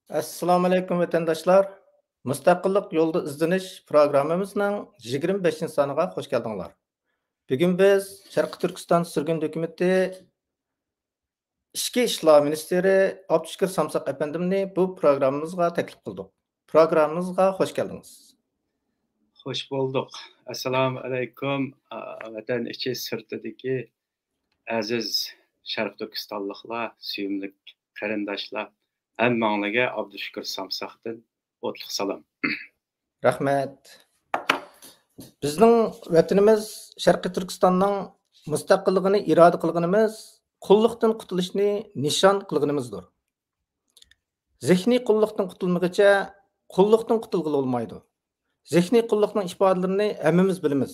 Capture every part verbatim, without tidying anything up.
ئەسسالامۇئەلەيكۇم، ۋەتەنداشلار! مۇستەقىللىق يولىدا ئىزدىنىش پروگراممىمىزنىڭ يىگىرمە بەشىنچى سانىغا خوش كەلدىڭلار. بۈگۈن بىز شەرقىي تۈركىستان سۈرگۈن ھۆكۈمىتى ئىچكى ئىشلار مىنىستىرى ئابدۇشۈكۈر سامساق ئەپەندىمنى بۇ پروگراممىمىزغا تەكلىپ قىلدۇق. پروگراممىمىزغا خوش كەلدىڭىز. خوش بولدۇق. ئەسسالامۇ ئەلەيكۇم، ئا، ۋەتەن ئىچى سىرتىدىكى ئەزىز شەرقىي تۈركىستانلىقلار، سۆيۈملۈك قېرىنداشلار، ھەممىڭلارگە ئابدۇشۈكۈر سامساقتىن ئوتلۇق سالام. رەھمەت. بىزنىڭ ۋەتىنىمىز شەرقىي تۈركىستاننىڭ مۇستەقىللىقىنى ئىرادە قىلغىنىمىز، قۇللۇقتىن قۇتۇلۇشنى نىشان قىلغىنىمىزدۇر. زېھنىي قۇللۇقتىن قۇتۇلمىغىچە، قۇللۇقتىن قۇتۇلغىلى بولمايدۇ. زېھنىي قۇللۇقنىڭ ئىپادىلىرىنى ھەممىمىز بىلىمىز.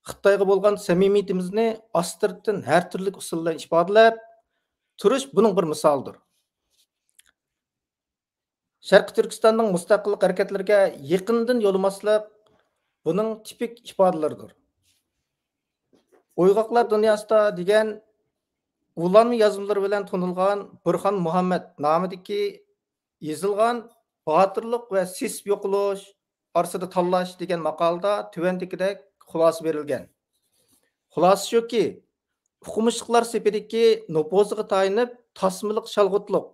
خىتايغا بولغان سەمىمىيىتىمىزنى ئاستىرتىن ھەر تۈرلۈك ئۇسۇل بىلەن ئىپادىلەپ تۇرۇش بۇنىڭ بىر مىسالىدۇر. شەرقىي تۈركىستاننىڭ مۇستەقىللىق ھەرىكەتلىرىگە يېقىندىن يولىماسلىق بۇنىڭ تىپىك ئىپادىلىرىدۇر. ئويغاقلار دۇنياسىدا دېگەن ئۇلانما يازمىلىرى بىلەن تونۇلغان بۇرھان مۇھەممەد نامىدىكى يېزىلغان باتۇرلۇق ۋە سېسىپ يوقىلىش ئارىسىدا تاللاش دېگەن ماقالىدا تۆۋەندىكىدەك خۇلاسە بېرىلگەن. خۇلاسە شۇكى، ئوقۇمۇشلۇقلار سېپىدىكى نوپۇزىغا تايىنىپ تاسمىلىق شالغۇتلۇق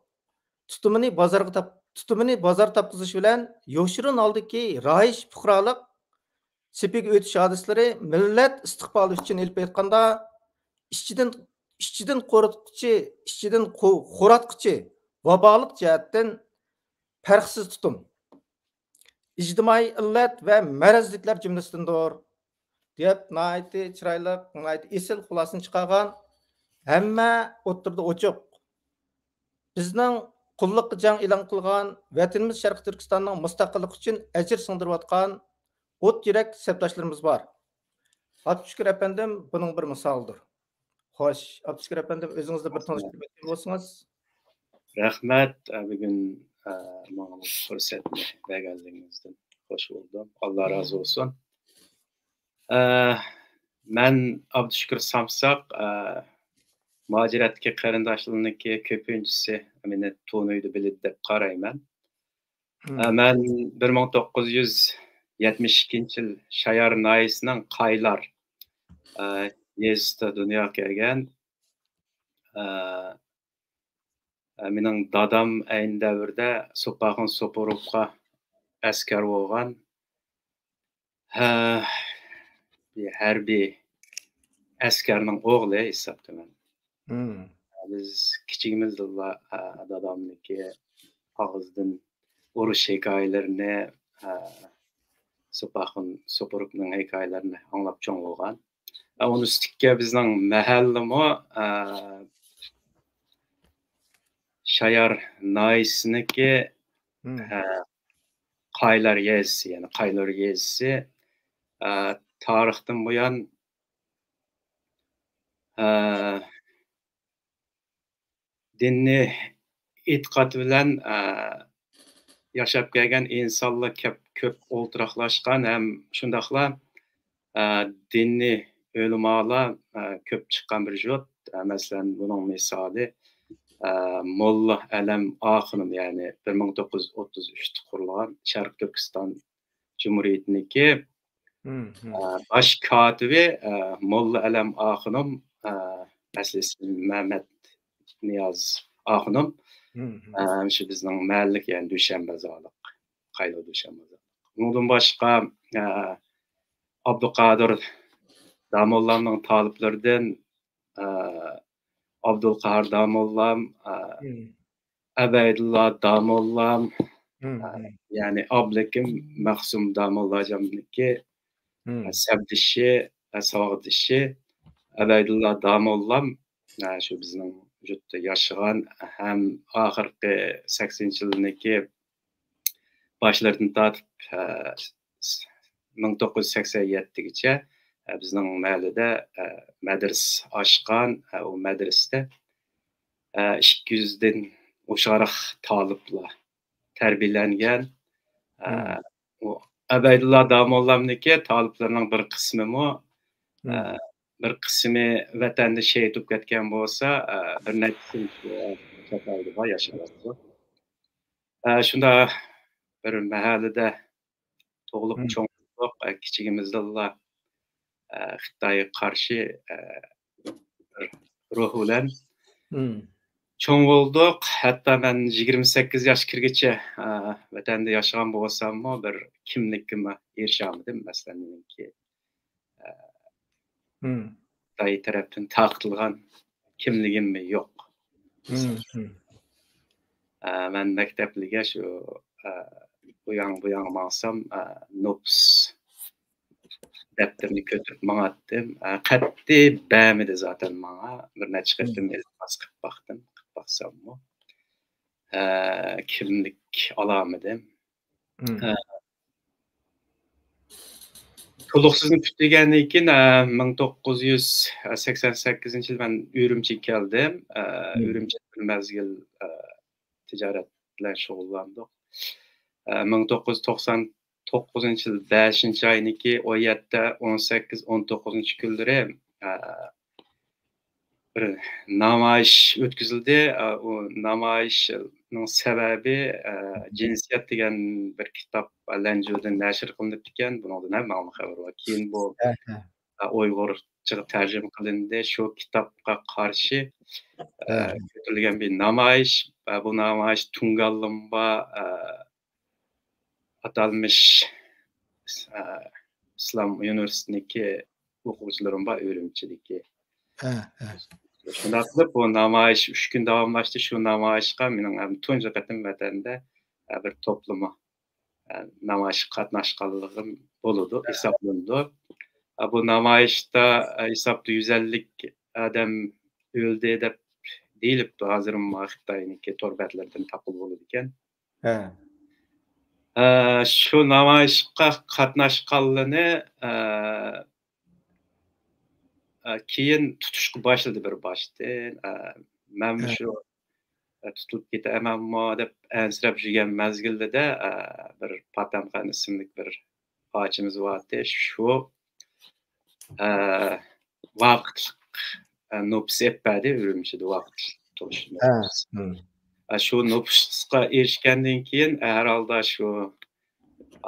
تۇتۇمىنى بازارغا تاپ-، تۇتۇمىنى بازار تاپقۇزۇش بىلەن يوشۇرۇن ھالدىكى رايىش پۇقرالىق سېپىگە ئۆتۈش ھادىسىلىرى مىللەت ئىستىقبالى ئۈچۈن ئېلىپ ئېيتقاندا ئىچىدىن، ئىچىدىن قورۇتقۇچى، ئىچىدىن قو-، خوراتقۇچى ۋابالىق جەھەتتىن پەرقسىز تۇتۇم، ئىجتىمائىي ئىللەت ۋە مەرەزلىكلەر جۈملىسىدىندۇر، دەپ ناھايىتى چىرايلىق، ناھايىتى ئېسىل خۇلاسىنى چىقارغان. ھەممە ئوتتۇرىدا ئوچۇق. بىزنىڭ قۇللۇققا جەڭ ئېلان قىلغان، ۋەتىنىمىز شەرقىي تۈركىستاننىڭ مۇستەقىللىقى ئۈچۈن ئەجىر سىڭدۈرۈۋاتقان ئوت يۈرەك سەپداشلىرىمىز بار. ئابدۇشۈكۈر ئەپەندىم بۇنىڭ بىر مىسالىدۇر. خوش، ئابدۇشۈكۈر ئەپەندىم، ئۆزىڭىزنى بىر تونۇشتۇرۇپ ئۆتكەن بولسىڭىز. رەھمەت، ئە، بۈگۈن، ئە، ماڭا بۇ پۇرسەتنى بەرگەنلىكىڭىزدىن خوش بولدۇم. ئاللا رازى بولسۇن. ئە، مەن ئابدۇشۈكۈر سامساق، ئە، مۇھاجىرەتتىكى قېرىنداشلارنىڭكى كۆپىنچىسى مېنى تونۇيدۇ، بىلىدۇ دەپ قارايمەن. ئە، مەن بىر مىڭ توققۇز يۈز يەتمىش ئىككىنچى يىل شايار ناھىيەسىنىڭ قايلار، ئە، يېزىسىدا دۇنياغا كەلگەن. ئە، ئە، مېنىڭ دادام ئەينى دەۋردە سوپاخۇن سوپۇروفقا ئەسكەر بولغان. ھە، بىر ھەربىي ئەسكەرنىڭ ئوغلى ھېسابتىمەن. بىز كىچىكىمىزدىلا، ئە، دادامنىڭكى ئاغزىدىن ئۇرۇش ھېكايىلىرىنى، ئە، سوپاخۇن سوپۇروفنىڭ ھېكايىلىرىنى ئاڭلاپ چوڭ بولغان. ئە، ئۇنىڭ ئۈستىگە بىزنىڭ مەھەللىمۇ، ئە، شايار ناھىيەسىنىڭكى، ئە، قايلار يېزىسى، يەنى قايلار يېزىسى، ئە، تارىختىن بۇيان، ئە، دىنىي ئېتىقاد بىلەن، ئە، ياشاپ كەلگەن ئىنسانلار كەپ-، كۆپ ئولتۇراقلاشقان ھەم شۇنداقلا، ئە، دىنىي ئۆلىمالار، ئە، كۆپ چىققان بىر يۇرت. ئە، مەسىلەن، بۇنىڭ مىسالى، ئە، موللا ئەلەم ئاخۇنۇم، يەنى بىر مىڭ توققۇز يۈز ئوتتۇز ئۈچتە قۇرۇلغان شەرقىي تۈركىستان جۇمھۇرىيىتىنىڭكى، ئە، باش كاتىپى، ئە، موللا ئەلەم ئاخۇنۇم، ئە، ئەسلى ئىسمى مەمەت نىياز ئاخۇنۇم. ئە، شۇ بىزنىڭ مەھەللىلىك، يەنى دۈشەنبە بازارلىق، قايلار دۈشەنبە بازارلىق. ئۇنىڭدىن باشقا، ئە، ئابدۇقادىر داموللامنىڭ تالىپلىرىدىن، ئە، ئابدۇلقاھار داموللام، ئە، ئەبەيدۇللا داموللام، ئە، يەنى ئابلىكىم مەخسۇم داموللاجاننىڭكى، ئە، سەپدىشى، ئە، ساۋاقدىشى ئەبەيدۇللا داموللام، ئە، شۇ بىزنىڭ يۇرتتا ياشىغان ھەم ئاخىرقى سەكسىنىنچى يىلنىڭكى باشلىرىدىن تارتىپ، ئە، مىڭ توققۇز يۈز سەكسەن يەتتىگىچە، ئە، بىزنىڭ مەھەللىدە، ئە، مەدرىسە ئاچقان. ئە، ئۇ مەدرىسىدە، ئە، ئىككى يۈزدىن ئوشۇقراق تالىپلار تەربىيەلەنگەن. ئە، ئۇ ئەبەيدۇللا داموللامنىڭكى تالىپلىرىنىڭ بىر قىسمىمۇ، ئە، بىر قىسمى ۋەتەندە شېھىت بولۇپ كەتكەن بولسا، ئە، بىر نەچچىسى چەت ئەلدە ياشاۋاتىدۇ. ئە، شۇنداق بىر مەھەللىدە تۇغۇلۇپ چوڭ بولدۇق. ئە، كىچىكىمىزدىنلا، ئە، خىتايغا قارشى، ئە، بىر روھ بىلەن چوڭ بولدۇق. ھەتتا مەن يىگىرمە سەككىز ياش كىرگىچە، ئە، ۋەتەندە ياشىغان بولساممۇ، بىر كىملىككىمۇ ئېرىشەلمىدىم. مەسىلەن، مېنىڭكى، ئە، خىتاي تەرەپتىن تارقىتىلغان كىملىكىم يوق. ئە، مەن مەكتەپلىككە شۇ، ئە، ئۇياڭ بۇياڭ ماڭسام، ئە، نوپۇس دەپتىرىنى كۆتۈرۈپ ماڭاتتىم. ئە، قەتئىي بەرمىدى زاتەن ماڭا. بىر نەچچە قېتىم ئىلتىماس قىلىپ باقتىم، قىلىپ باقساممۇ، ئە، كىملىك ئالالمىدىم. ئە، تولۇقسىزنى پۈتتۈرگەندىن كېيىن، ئە، مىڭ توققۇز يۈز سەكسەن سەككىزىنچى يىلى مەن ئۈرۈمچىگە كەلدىم. ئە، ئۈرۈمچىدە بىر مەزگىل، ئە، تىجارەت بىلەن شۇغۇللاندۇق. ئە، مىڭ توققۇز يۈز توقسان توققۇزىنچى يىل بەشىنچى ئاينىڭكى ئون يەتتە، ئون سەككىز، ئون توققۇزىنچى كۈنلىرى، ئە، بىر نامايىش ئۆتكۈزۈلدى. ئە، ئۇ نامايىشنىڭ سەۋەبى، ئە، جىنسىيەت دېگەن بىر كىتاب لەنجۇدىن نەشر قىلىنىپتىكەن. بۇنىڭدىن ھەممىڭلارنىڭ خەۋىرى بار. كېيىن بۇ، ئە، ئۇيغۇرچىغا تەرجىمە قىلىندى. شۇ كىتابقا قارشى، ئە، كۆتۈرۈلگەن بىر نامايىش. ئە، بۇ نامايىش تۇڭگانلىمبا، ئە، ئاتالمىش، ئە، ئىسلام ئۇنىۋېرسىتېتىنىڭكى ئوقۇغۇچىلىرىم بار ئۈرۈمچىدىكى. شۇنداق قىلىپ، بۇ نامايىش ئۈچ كۈن داۋاملاشتى. شۇ نامايىشقا مېنىڭ ھەم تۇنجى قېتىم ۋەتەندە، ئە، بىر توپلىما، ئە، نامايىشقا قاتناشقانلىقىم بولىدۇ، ھېسابلىنىدۇ. ئە، بۇ نامايىشتا، ئە، ھېسابتا يۈز ئەللىك ئادەم ئۆلدى دەپ دېيىلىپتۇ. ھازىرمۇ خىتاينىڭكى تور بەتلىرىدىن تاپقىلى بولىدىكەن. ئە، شۇ نامايىشقا قاتناشقانلىرىنى، ئە، ئە، كېيىن تۇتۇشقا باشلىدى بىر باشتىن. ئە، مەنمۇ شۇ، ئە، تۇتۇلۇپ كېتەمەنمۇ دەپ ئەنسىرەپ يۈرگەن مەزگىلدە، ئە، بىر پاتەمخان ئىسىملىك بىر ئاچىمىز بارتى. شۇ، ئە، ۋاقىتلىق، ئە، نوپۇس ئېلىپ بەردى، ئۈرۈمچىدە ۋاقىتلىق تۇرۇش نوپۇس. ئە، شۇ نوپۇسقا ئېرىشكەندىن كېيىن، ئە، ھەر ھالدا شۇ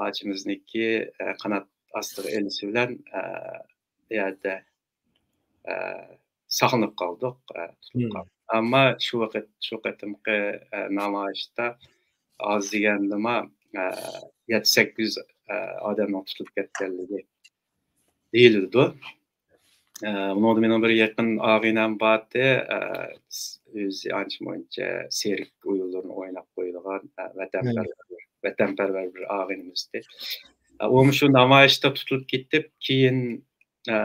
ئاچىمىزنىڭكى، ئە، قانات ئاستىغا ئېلىشى بىلەن، ئە، ئۇ يەردە، ئە، ساقلىنىپ قالدۇق، ئە، تۇتۇلۇپ قالدۇق. ئەمما شۇ ۋاقىت، شۇ قېتىمقى، ئە، نامايىشتا ئاز دېگەندىمۇ، ئە، يەتتە سەككىز يۈز، ئە، ئادەمنىڭ تۇتۇلۇپ كەتكەنلىكى دېيىلىدۇ. ئە، ئۇنىڭدا مېنىڭ بىر يېقىن ئاغىنەم بارتى، ئە، ئۆزى ئانچە مۇنچە سېرك ئويۇنلىرىنى ئويناپ قويىدىغان، ئە، ۋەتەنپەرۋەر، ۋەتەنپەرۋەر بىر ئاغىنىمىزدى. ئە، ئۇمۇ شۇ نامايىشتا تۇتۇلۇپ كېتىپ، كېيىن، ئە،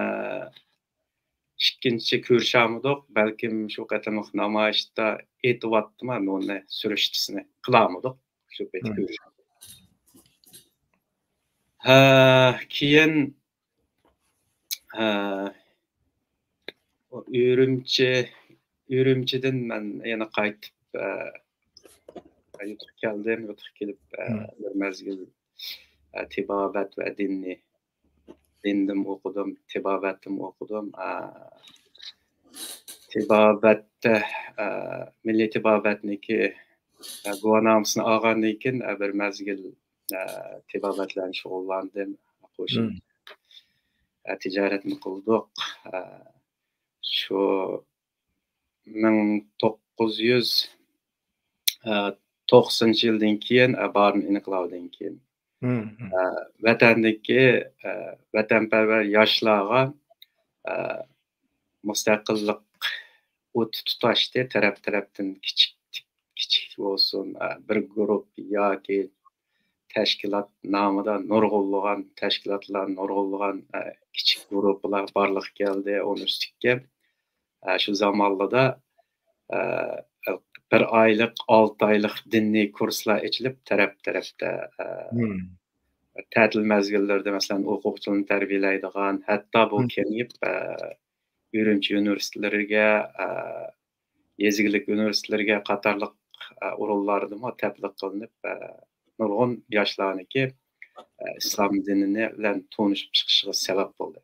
ئىككىنچى كۆرۈشەلمىدۇق. بەلكىم شۇ قېتىملىق نامايىشتا ئېيتىۋاتتىم، ئۇنى سۈرۈشتىسىنى قىلالمىدۇق. شۇ پېتى كۆرۈشەلمىدۇق. ھە، كېيىن، ھە، ئۈرۈمچى، ئۈرۈمچىدىن مەن يەنە قايتىپ، ئە، يۇرتقا كەلدىم. يۇرتقا كېلىپ، ئە، بىر مەزگىل، ئە، تېبابەت ۋە دىننى دىندىمۇ ئوقۇدۇم، تېبابەتتىمۇ ئوقۇدۇم. ئا، تېبابەتتە، ئا، مىللىي تېبابەتنىڭكى، ئا، گۇۋاھنامىسىنى ئالغاندىن كېيىن، ئا، بىر مەزگىل، ئا، تېبابەت بىلەن شۇغۇللاندىم. قوشۇن، ئا، تىجارەتنى قىلدۇق. ئا، شۇ مىڭ توققۇز يۈز توقسىنىنچى يىلدىن كېيىن، ئە، بارىن ئىنقىلابىدىن كېيىن، ئە، ۋەتەندىكى، ئە، ۋەتەنپەرۋەر ياشلارغا، ئە، مۇستەقىللىق ئوتى تۇتاشتى. تەرەپ-تەرەپتىن كىچىك، كىچىك بولسۇن، ئە، بىر گۇرۇپپا ياكى تەشكىلات نامىدا نۇرغۇنلىغان تەشكىلاتلار، نۇرغۇنلىغان، ئە، كىچىك گۇرۇپپىلار بارلىققا كەلدى. ئۇنىڭ ئۈستىگە، ئە، شۇ زامانلىدا، ئە، بىر ئايلىق، ئالتە ئايلىق دىنىي كۇرسلار ئېچىلىپ، تەرەپ-تەرەپتە، ئە، تەتىل مەزگىللىرىدە، مەسىلەن، ئوقۇغۇچىلارنى تەربىيەلەيدىغان، ھەتتا بۇ كېڭىيىپ، ئە، ئۈرۈمچى ئۇنىۋېرسىتېتلىرىگە، ئە، يېزا ئىگىلىك ئۇنىۋېرسىتېتلىرىگە قاتارلىق، ئە، ئورۇنلاردىمۇ تەبلىغ قىلىنىپ، ئە، نۇرغۇن ياشلارنىڭكى، ئە، ئىسلام دىنىنى بىلەن تونۇشۇپ چىقىشىغا سەۋەب بولدى.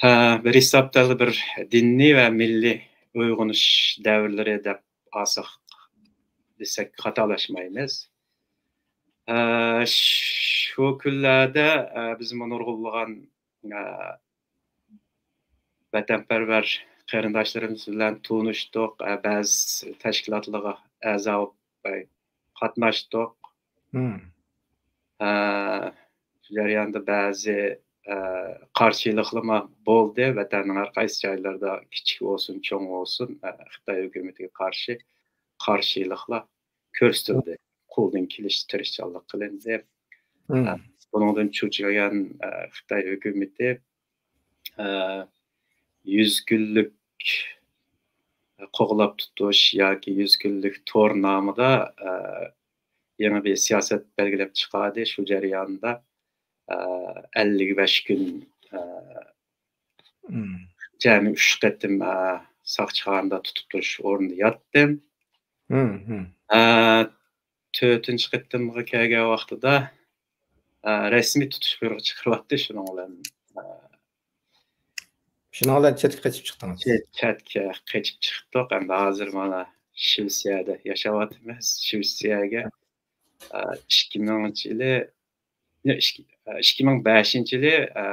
ھە، بىر ھېسابتا بىر دىنىي ۋە مىللىي ئويغىنىش دەۋرلىرى دەپ ئالساق دېسەك خاتالاشمايمىز. ئە، شۇ كۈنلەردە، ئە، بىزمۇ نۇرغۇنلىغان، ئە، ۋەتەنپەرۋەر قېرىنداشلىرىمىز بىلەن تونۇشتۇق، ئە، بەزى تەشكىلاتلارغا ئەزا بولۇپ، ئە، قاتناشتۇق. مم. ئە، شۇ جەرياندا بەزى، ئە، قارشىلىقلىرىمۇ بولدى. ۋەتەننىڭ ھەر قايسى جايلىرىدا كىچىك بولسۇن، چوڭ بولسۇن، ئە، خىتاي ھۆكۈمىتىگە قارشى قارشىلىقلار كۆرسىتىلدى. قولدىن كېلىشىچە تىرىشچانلىق قىلىندى. مم. ئە، بۇنىڭدىن چۆچۈگەن، ئە، خىتاي ھۆكۈمىتى، ئە، يۈز كۈنلۈك قوغلاپ تۇتۇش ياكى يۈز كۈنلۈك تور نامىدا، ئە، يېڭى بىر سىياسەت بەلگىلەپ چىقاردى. شۇ جەرياندا، ئە، ئەللىك بەش كۈن، ئە، مم. جەمئىي ئۈچ قېتىم، ئە، ساقچىخانىدا تۇتۇپ تۇرۇش ئورنىدا ياتتىم. مم، مم. ئە، تۆتىنچى قېتىمغا كەلگەن ۋاقتىدا، ئە، رەسمىي تۇتۇش بۇيرۇقى چىقىرىۋاتتى. شۇنىڭ بىلەن، ئە، شۇنىڭ بىلەن چەتكە قېچىپ چىقتىڭىز. چەت-، چەتكە قېچىپ چىقتۇق. ئەمدى ھازىر مانا شىۋېتسىيەدە ياشاۋاتىمىز. شىۋېتسىيەگە، ئە، ئىككى مىڭىنچى يىلى، يا، ئىككى، ئىككى مىڭ بەشىنچى يىلى، ئە،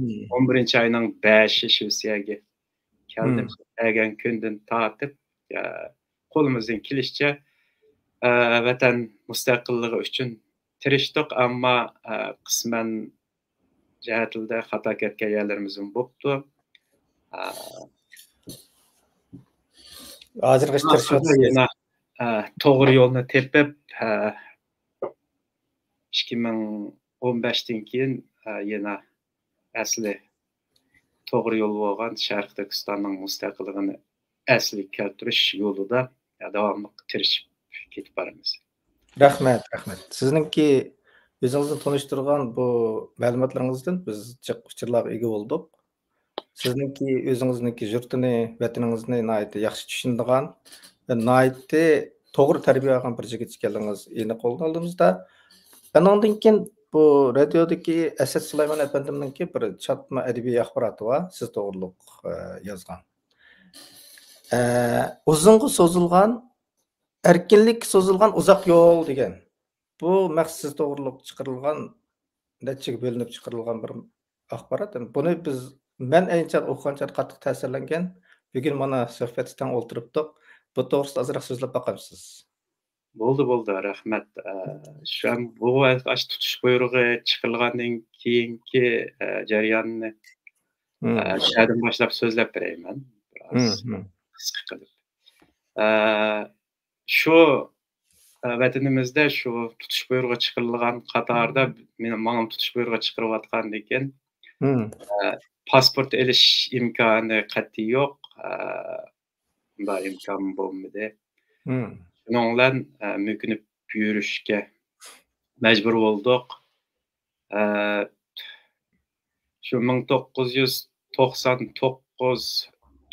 مم. ئون بىرىنچى ئاينىڭ بەشى شىۋېتسىيەگە كەلدىم. مم. كەلگەن كۈندىن تارتىپ، ئە، قولىمىزدىن كېلىشىچە، ئە، ۋەتەن مۇستەقىللىقى ئۈچۈن تىرىشتۇق، ئەمما، ئە، قىسمەن جەھەتلىدە خاتا كەتكەن يەرلىرىمىزمۇ بوپتۇ. ئە، ھازىرغىچە تىرىشىۋاتىسىز. يەنە، ئە، توغرا يولنى تېپىپ، ئە، ئىككى مىڭ ئون بەشتىن كېيىن، ئە، يەنە ئەسلى توغرا يول بولغان شەرقىي تۈركىستاننىڭ مۇستەقىللىقىنى ئەسلىگە كەلتۈرۈش يولىدا، ئە، داۋاملىق تىرىشىپ كېتىپ بارىمىز. رەھمەت، رەھمەت. سىزنىڭكى ئۆزىڭىزنى تونۇشتۇرغان بۇ مەلۇماتلىرىڭىزدىن بىز جىق ئۇچۇرلارغا ئىگە بولدۇق. سىزنىڭكى ئۆزىڭىزنىڭكى يۇرتىنى، ۋەتىنىڭىزنى ناھايىتى ياخشى چۈشىنىدىغان ۋە ناھايىتى توغرا تەربىيە ئالغان بىر يىگىت ئىكەنلىكىڭىز ئېنىق كۆز ئالدىمىزدا. ئانىڭدىن كېيىن بۇ رادىيودىكى ئەسەت سۇلايمان ئەپەندىمنىڭكى بىر چاتما ئەدەبىي ئاخباراتى بار، سىز توغرۇلۇق، ئە، يازغان. ئە، ئۇزۇنغا سوزۇلغان، ئەركىنلىككە سوزۇلغان ئۇزاق يول دېگەن. بۇ مەخسۇس سىز توغرۇلۇق چىقىرىلغان، نەچچىگە بۆلۈنۈپ چىقىرىلغان بىر ئاخبارات. بۇنى بىز، مەن ئەينى چاغ ئوقۇغان چاغدا قاتتىق تەسىرلەنگەن. بۈگۈن مانا سۆھبەتتە تەڭ ئولتۇرۇپتۇق. بۇ توغرىسىدا ئازراق سۆزلەپ باقامسىز؟ بولدى، بولدى، رەھمەت. ئە، شۇ، بۇ ئاشۇ تۇتۇش بۇيرۇقى چىقىرىلغاندىن كېيىنكى، ئە، جەرياننى، مم. ئە، شۇ يەردىن باشلاپ سۆزلەپ بېرەيمەن. بىراز مم، مم. قىسقا قىلىپ. ئە، شۇ، ئە، ۋەتىنىمىزدە شۇ تۇتۇش بۇيرۇقى چىقىرىلغان قاتارىدا مېنىڭ، ماڭىمۇ تۇتۇش بۇيرۇقى چىقىرىۋاتقاندىكىن، مم. ئە، پاسپورت ئېلىش ئىمكانى قەتئىي يوق. ئە، ئۇنداق ئىمكان بولمىدى. مم. شۇنىڭ بىلەن، ئە، مۆكۈنۈپ يۈرۈشكە مەجبۇر بولدۇق. ئە، شۇ مىڭ توققۇز يۈز توقسان توققۇز،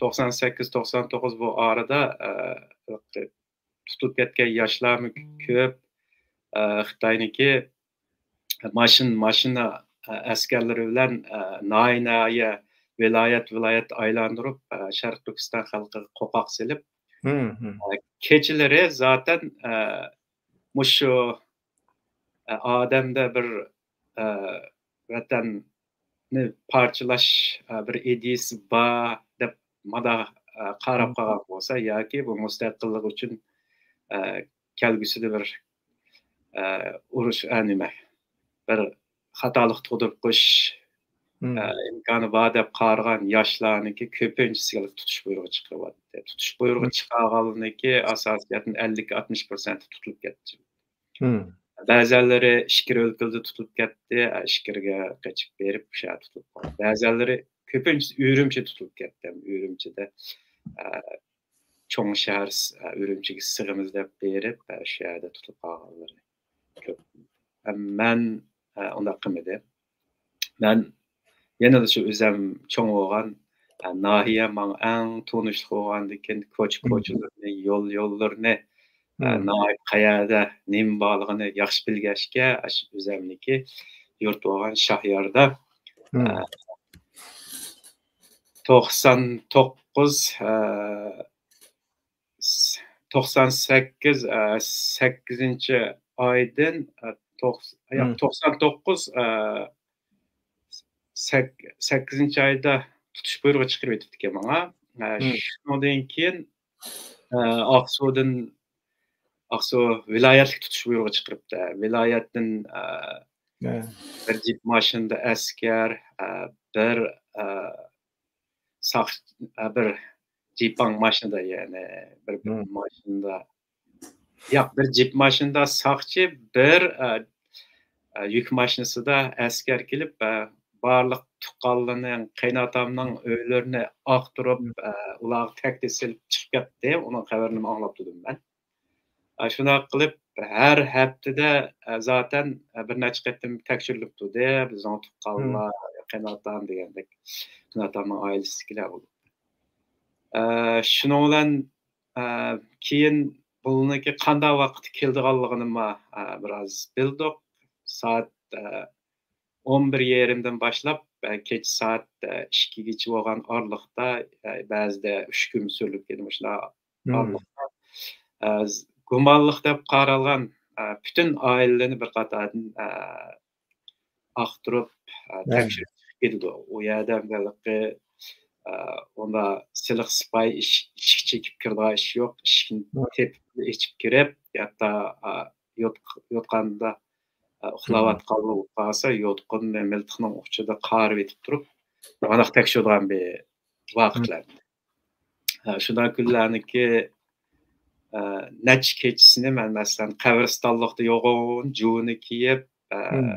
توقسان سەككىز، توقسان توققۇز بۇ ئارىدا، ئە، تۇتۇلۇپ كەتكەن ياشلارمۇ كۆپ. ئە، خىتاينىڭكى ماشىنا، ماشىنا، ئە، ئەسكەرلىرى بىلەن، ئە، ناھىيە، ناھىيە، ۋىلايەت، ۋىلايەت ئايلاندۇرۇپ، ئە، شەرقىي تۈركىستان خەلقىگە قورقاق سېلىپ، مم، مم. ئە، كېچىلىرى زاتەن، ئە، مۇشۇ، ئە، ئادەمدە بىر، ئە، ۋەتەننى پارچىلاش، ئە، بىر ئىدىيىسى بار دەپ مادا، ئە، قاراپ مم. قالغان بولسا ياكى بۇ مۇستەقىللىق ئۈچۈن، ئە، كەلگۈسىدە بىر، ئە، ئۇرۇش، ئە، نېمە، بىر خاتالىق تۇغدۇرۇپ قويۇش، مم. ئە، ئىمكانى بار دەپ قارىغان ياشلارنىڭكى كۆپىنچىسىگە تۇتۇش بۇيرۇقى چىقىرىۋاتتى. تۇتۇش بۇيرۇقى مم. چىقارغانلىرىنىڭكى ئاساسىي جەھەتتىن ئەللىك، ئاتمىش پىرسەنتى تۇتۇلۇپ كەتتى. مم. بەزەنلىرى ئىچكىرى ئۆلكىلىرىدە تۇتۇلۇپ كەتتى. ئە، ئىچكىرىگە قېچىپ بېرىپ، شۇ يەردە تۇتۇلۇپ قالدى. بەزەنلىرى، كۆپىنچىسى ئۈرۈمچىدە تۇتۇلۇپ كەتتى. ئۈرۈمچىدە، ئە، چوڭ شەھەر، ئە، ئۈرۈمچىگە سىغىمىز دەپ بېرىپ، ئە، شۇ يەردە تۇتۇلۇپ قالغانلىرى كۆپ. ئە، مەن، ئە، ئۇنداق قىلمىدىم. مەن يەنىلا شۇ ئۆزۈم چوڭ بولغان، ئە، ناھىيە ماڭا ئەڭ تونۇشلۇق بولغاندىكىن، كوچا، مم. كوچىلىرىنى، يول، يوللىرىنى، ئە، مم. ناھايىتى قەيەردە نېمە بارلىقىنى ياخشى بىلگەچكە، ئاشۇ ئۆزۈمنىكى يۇرت بولغان شاھياردا، مم. ئە، توقسان توققۇز، ئە، س-، توقسان سەككىز، ئە، سەككىزىنچى ئايدىن، ئە، توقس-، ياق، مم. توقسان توققۇز، ئە، سەك-، سەككىزىنچى ئايدا تۇتۇش بۇيرۇغى چىقىرىۋېتىپتىكەن ماڭا. ئە، مم. شۇنىڭدىن كېيىن، ئە، ئاقسۇدىن، ئاقسۇ ۋىلايەتلىك تۇتۇش بۇيرۇغى چىقىرىپتۇ. ۋىلايەتتىن، ئە، ھە. بىر جىپ ماشىنىدا ئەسكەر، ئە، بىر، ئە، ساق-، ئە، بىر جىپاڭ ماشىنىدا، يەنى بىر، بىر مم. ماشىنىدا، ياق، بىر جىپ ماشىنىدا ساقچى، بىر، ئە، ئە، يۈك ماشىنىسىدا ئەسكەر كېلىپ، ئە، بارلىق تۇغقانلىرىنىڭ، قېيىنئاتامنىڭ ئۆيلىرىنى ئاختۇرۇپ، مم. ئە، ئۇلارغا تەھدىت سېلىپ چىقىپ كەتتى. ئۇنىڭ خەۋىرىنىمۇ ئاڭلاپ تۇردۇم مەن. ئە، شۇنداق قىلىپ ھەر ھەپتىدە، ئە، زاتەن، ئە، بىر نەچچە قېتىم تەكشۈرۈلۈپ تۇردى. بىزنىڭ مم. تۇغقانلار، قېيىنئاتام دېگەندەك، قېيىنئاتامنىڭ ئائىلىسىدىكىلەر بولۇپ. ئە، شۇنىڭ بىلەن، ئە، كېيىن بۇنىڭكى قانداق ۋاقىتتا كېلىدىغانلىقىنىمۇ، ئە، بىراز بىلدۇق. سائەت، ئە، ئون بىر يېرىمدىن باشلاپ، ئە، كېچە سائەت، ئە، ئىككىگىچە بولغان ئارىلىقتا، ئە، بەزىدە ئۈچ كۈن سۈرۈلۈپ كېتىدۇ مۇشۇنداق مم. ئارىلىقتا. ئە، ز-، گۇمانلىق دەپ قارالغان، ئە، پۈتۈن ئائىلىنى بىر قاتاردىن، ئە، ئاختۇرۇپ، ئە، ھە. تەكشۈرۈپ چىقىپ كېتىدۇ. ئۇ يەردە ھېلىقى، ئە، ئۇندا سېلىق سىپايى ئىش-، ئىشىك چېكىپ كىرىدىغان ئىش يوق. ئىشىكنى ھە. تېپىپ ئېچىپ كىرىپ، ھەتتا، ئە، يوت-، يوتقاندا، ئە، مم. ئۇخلاۋاتقانلىقى بولۇپ قالسا، يوتقۇننى مىلتىقنىڭ ئۇچىدا قارىۋېتىپ تۇرۇپ، مانداق تەكشۈرىدىغان بىر مم. ۋاقىتلار. ئە، شۇنداق كۈنلەرنىكى، ئە، نەچچە كېچىسىنى مەن، مەسىلەن، قەبرىستانلىقتا يوغان جۇۋىنى كىيىپ، ئە، مم.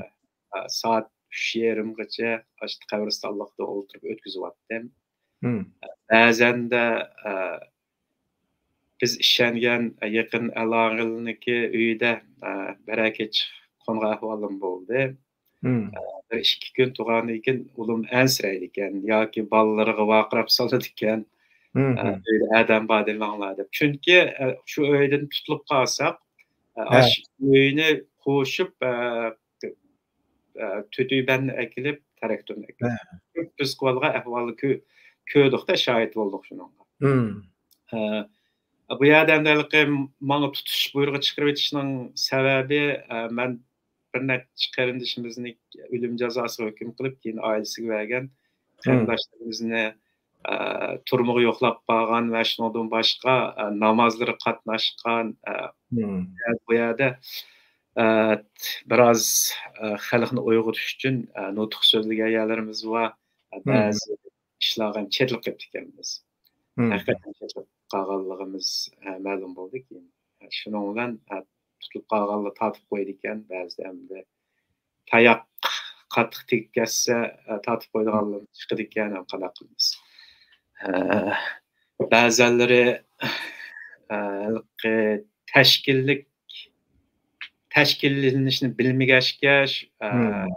ئە، سائەت ئۈچ يېرىمغىچە ئاشۇ قەبرىستانلىقتا ئولتۇرۇپ ئۆتكۈزۈۋەتتىم. مم. ئە، بەزەندە، ئە، بىز ئىشەنگەن يېقىن ئالاقىلىنىڭكى ئۆيىدە، ئە، بىرەر كېچە قونغان ئەھۋالىم بولدى. مم. ئە، بىر ئىككى كۈن تۇرغاندىن كېيىن ئۇلۇم ئەنسىرەيدىكەن ياكى بالىلىرىغا ۋارقىراپ سالىدىكەن، مم. ئە، ئۆيدە ئادەم بار دېمەڭلار دەپ. چۈنكى، ئە، شۇ ئۆيدىن تۇتۇلۇپ قالساق، ئە، ھە. ئاشۇ ئۆينى قوشۇپ، ئە، ئە، تۆتۈيبەننى ئەكېلىپ، تراكتورنى ئەكېلىپ، ھە. كۆپ بىز قىلىۋالغان ئەھۋالنى كۆ-، كۆردۇق-دە، شاھىت بولدۇق شۇنىڭغا. مم. ئە، بۇ يەردە ئەمدى ھېلىقى ماڭا تۇتۇش بۇيرۇقى چىقىرىۋېتىشنىڭ سەۋەبى، ئە، مەن بىر نەچچە قېرىندىشىمىزنى ئۆلۈم جازاسىغا ھۆكۈم قىلىپ، كېيىن ئائىلىسىگە بەرگەن مم. قېرىنداشلىرىمىزنى، ئە، تۈرمىگە يوقلاپ بارغان ۋە شۇنىڭدىن باشقا، ئە، نامازلىرىغا قاتناشقان، ئە، مم. بۇ يەردە، ئە، بىراز، ئە، خەلقنى ئويغىتىش ئۈچۈن، ئە، نۇتۇق سۆزلىگەن يەرلىرىمىز بار. ئە، مم. بەزى ئىشلارغا چېتىلىپ قېپتىكەنمىز. مم. ھەقىقەتەن چېتىلىپ قالغانلىقىمىز، ئە، مەلۇم بولدى كېيىن. ئە، شۇنىڭ بىلەن، ئە، تۇتۇلۇپ قالغانلار تارتىپ قويىدىكەن، بەزىدە ئەمدى تاياق قاتتىق تېگىپ كەتسە، ئە، تارتىپ قويىدىغانلىرىمىز چىقىدىكەن، ھەم قانداق قىلىمىز؟ ئە، بەزەنلىرى، ئە، ھېلىقى تەشكىللىك، تەشكىللىنىشنى بىلمىگەچكە، ئە، مم.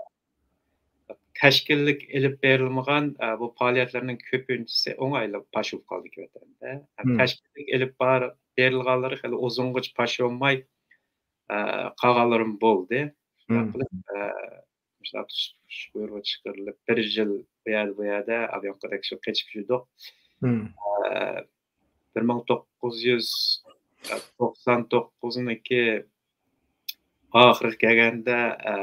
تەشكىللىك ئېلىپ بېرىلمىغان، ئە، بۇ پائالىيەتلەرنىڭ كۆپىنچىسى ئوڭايلا پاش بولۇپ قالدى ۋەتەندە. ئە، مم. تەشكىللىك ئېلىپ بار-، بېرىلغانلىرى خېلى ئۇزۇنغىچە پاش بولماي، ئە، قالغانلىرىمۇ بولدى. شۇنداق مم. قىلىپ، ئە، مۇشۇنداق تۇتۇش بۇيرۇقى چىقىرىلىپ، بىر يىل بۇ يەردە، بۇ يەردە، ئابيانكىدەك شۇ قېچىپ يۈردۇق. مم. ئە، بىر مىڭ توققۇز يۈز توقسان توققۇزنىڭكى ئاخىرىغا كەلگەندە، ئە،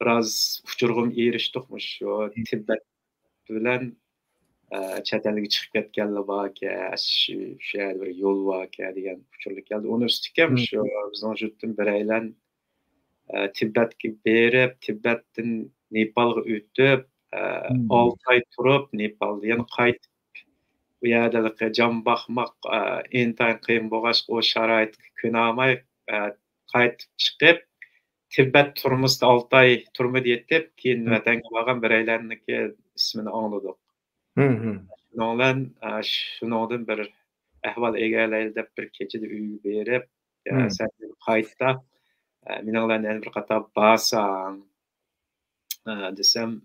بىراز ئۇچۇرغىمۇ ئېرىشتۇق، مۇشۇ مم. تىبەت بىلەن، ئە، چەت ئەلگە چىقىپ كەتكەنلەر باركەن، شۇ، شۇ يەردە بىر يول باركەن دېگەن ئۇچۇرلار كەلدى. ئۇنىڭ ئۈستىگە مم. شۇ بىزنىڭ يۇرتتىن بىرەيلەن، ئە، تىبەتكە بېرىپ، تىبەتتىن نېپالغا ئۆتۈپ، ئە، مم. ئالتە ئاي تۇرۇپ، نېپالدا يەنە قايتىپ، ئۇ يەردە جان باقماق، ئە، ئىنتايىن قىيىن بولغاچقا، ئۇ شارائىتقا كۆنەلمەي، ئە، قايتىپ چىقىپ، تىبەت تۈرمىسىدە ئالتە ئاي تۈرمىدە يېتىپ، كېيىن مم. ۋەتەنگە بارغان بىرەيلەننىڭكى ئىسمىنى ئاڭلىدۇق. مم، مم. شۇنىڭ بىلەن، ئە، شۇنىڭدىن بىر ئەھۋال ئىگىلەيلى دەپ، بىر كېچىدە ئۆيگە بېرىپ، ئە، مم. سەن قايتتا، ئە، مېنىڭ بىلەن يەنە بىر قاتار بارساڭ، ئە، دېسەم،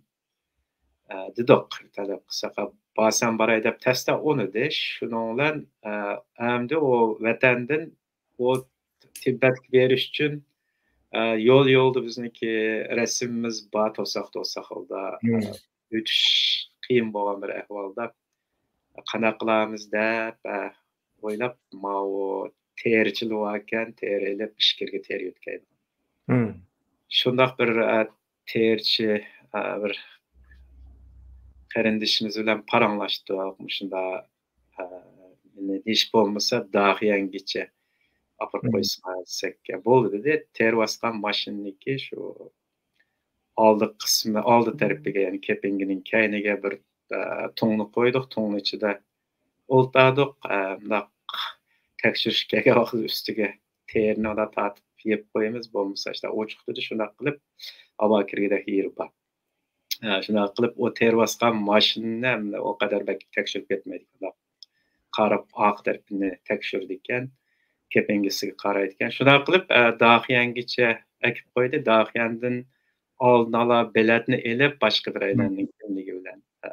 ئە، دېدۇق، تەلەپ قىلساق، بارسام باراي دەپ تەستە ئۇنىدى. شۇنىڭ بىلەن، ئە، ئەمدى ئۇ ۋەتەندىن ئۇ تىبەتكە بېرىش ئۈچۈن، ئە، يول-يولدا بىزنىڭكى رەسىمىمىز بار، توساق-توساق ھالدا، ئە، مم. ئۆتۈش قىيىن بولغان بىر ئەھۋالدا، قانداق قىلارمىز دەپ، ئە، ئويلاپ، ماۋۇ تېرىچىلار باركەن، تېرە ئېلىپ، ئىچكىرىگە تېرە يۆتكەيدىغان. شۇنداق بىر، ئە، تېرىچى، ئە، بىر قېرىندىشىمىز بىلەن پاراڭلاشتۇق. مۇشۇنداق، ئە، مېنى ھېچ بولمىسا داخىيەنگىچە ئاپىرىپ قويسىڭا دېسەك، بولدى دېدى. تېرە باسقان ماشىنىنىڭكى شۇ ئالدى قىسمى، ئالدى تەرىپىگە، يەنى كەپىنگىنىڭ كەينىگە بىر، ئە، تۇڭنى قويدۇق. تۇڭنى ئىچىدە ئولتۇردۇق. ئە، مۇنداق تەكشۈرۈشكە كەلگەن ۋاقىتتا ئۈستىگە تېرىنى مۇنداق تارتىپ يېپىپ قويىمىز. بولمىسا ئىشتە ئوچۇق دېدى. شۇنداق قىلىپ ھاۋا كىرگۈدەك يېرى بار. ئە، شۇنداق قىلىپ ئۇ تېرە باسقان ماشىنىنى ئۇ قەدەر بەك تەكشۈرۈپ كەتمەيدىكەن. قاراپ ئارقا تەرىپىنى تەكشۈرىدىكەن، كەپىنگىسىگە قارايدىكەن. شۇنداق قىلىپ، ئە، داخىيەنگىچە ئەكىپ قويدى. داخىيەندىن ئالدىن ئالا بېلەتنى ئېلىپ، باشقا بىرەيلەننىڭ كىملىكى بىلەن، ئە،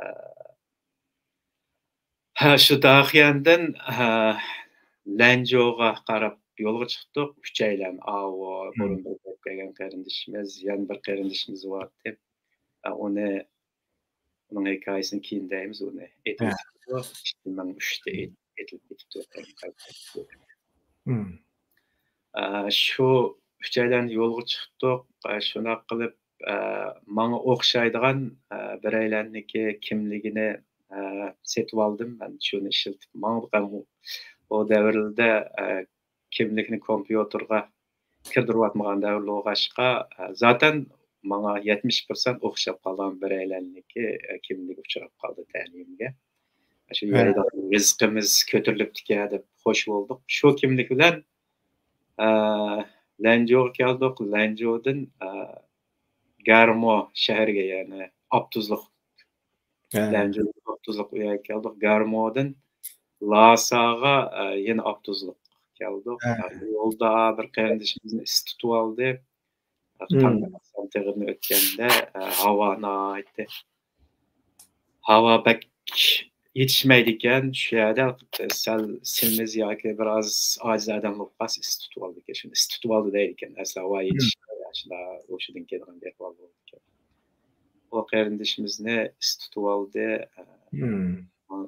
ھە، شۇ داخىيەندىن، ھە، لەنجۇغا قاراپ يولغا چىقتۇق. ئۈچەيلەن، ئاۋۇ بۇرۇن بىر كەلگەن قېرىندىشىمىز، يەنە بىر قېرىندىشىمىز بارتى. ئە، ئۇنى، ئۇنىڭ ھېكايىسىنى كېيىن دەيمىز، ئۇنى ئېيتىپ ئۆتۈپتۇ. ئىككى مىڭ ئۈچتە ئېيت-، ئېيتىلىپ كېتىپتۇ. ئە، شۇ ئۈچەيلەن يولغا چىقتۇق. ئە، شۇنداق قىلىپ، ئە، ماڭا ئوخشايدىغان، ئە، بىرەيلەننىكى كىملىكىنى، ئە، سېتىۋالدىم. مەن شۇنى ئىشلىتىپ ماڭدۇق. ھەم ئۇ، ئۇ دەۋرلەردە، ئە، كىملىكنى كومپيۇتېرغا كىردۈرۈۋاتمىغان دەۋرلەر بولغاچقا، ئە، زاتەن ماڭا يەتمىش پىرسەنت ئوخشاپ قالغان بىرەيلەننىكى، ئە، كىملىكى ئۇچراپ قالدى تەلىيىمگە. شۇ يەردە رىزقىمىز كۆتۈرۈلۈپتىكەن دەپ خوش بولدۇق. شۇ كىملىك بىلەن، ئە، لەنجۇغا كەلدۇق. لەنجۇدىن، ئە، گەرمو شەھىرىگە، يەنى ئاپتوبۇسلۇق، لەنجۇدىن ئاپتوبۇسلۇق ئۇ يەرگە كەلدۇق. گەرمودىن لاساغا، ئە، يەنە ئاپتوبۇسلۇق كەلدۇق. ئە، يولدا بىر قېرىندىشىمىزنى ئىسسىتىۋالدى. تاڭ ئاتسام تېغىدىن ئۆتكەندە، ئە، ھاۋا ناھايىتى، ھاۋا بەك يېتىشمەيدىكەن. شۇ يەردە سەل سېمىز ياكى بىر ئاز ئاجىز ئادەم بولۇپ قالسا، ئىسسىتىۋالىدىكەن. شۇنى ئىسسىتىۋالدى دەيدىكەن. ئەسلى ھاۋا يېتىشمەيدىكەن. شۇنداق ھوشىدىن كېتىدىغان بىر ئەھۋال بولىدىكەن. ئۇ قېرىندىشىمىزنى ئىسسىتىۋالدى.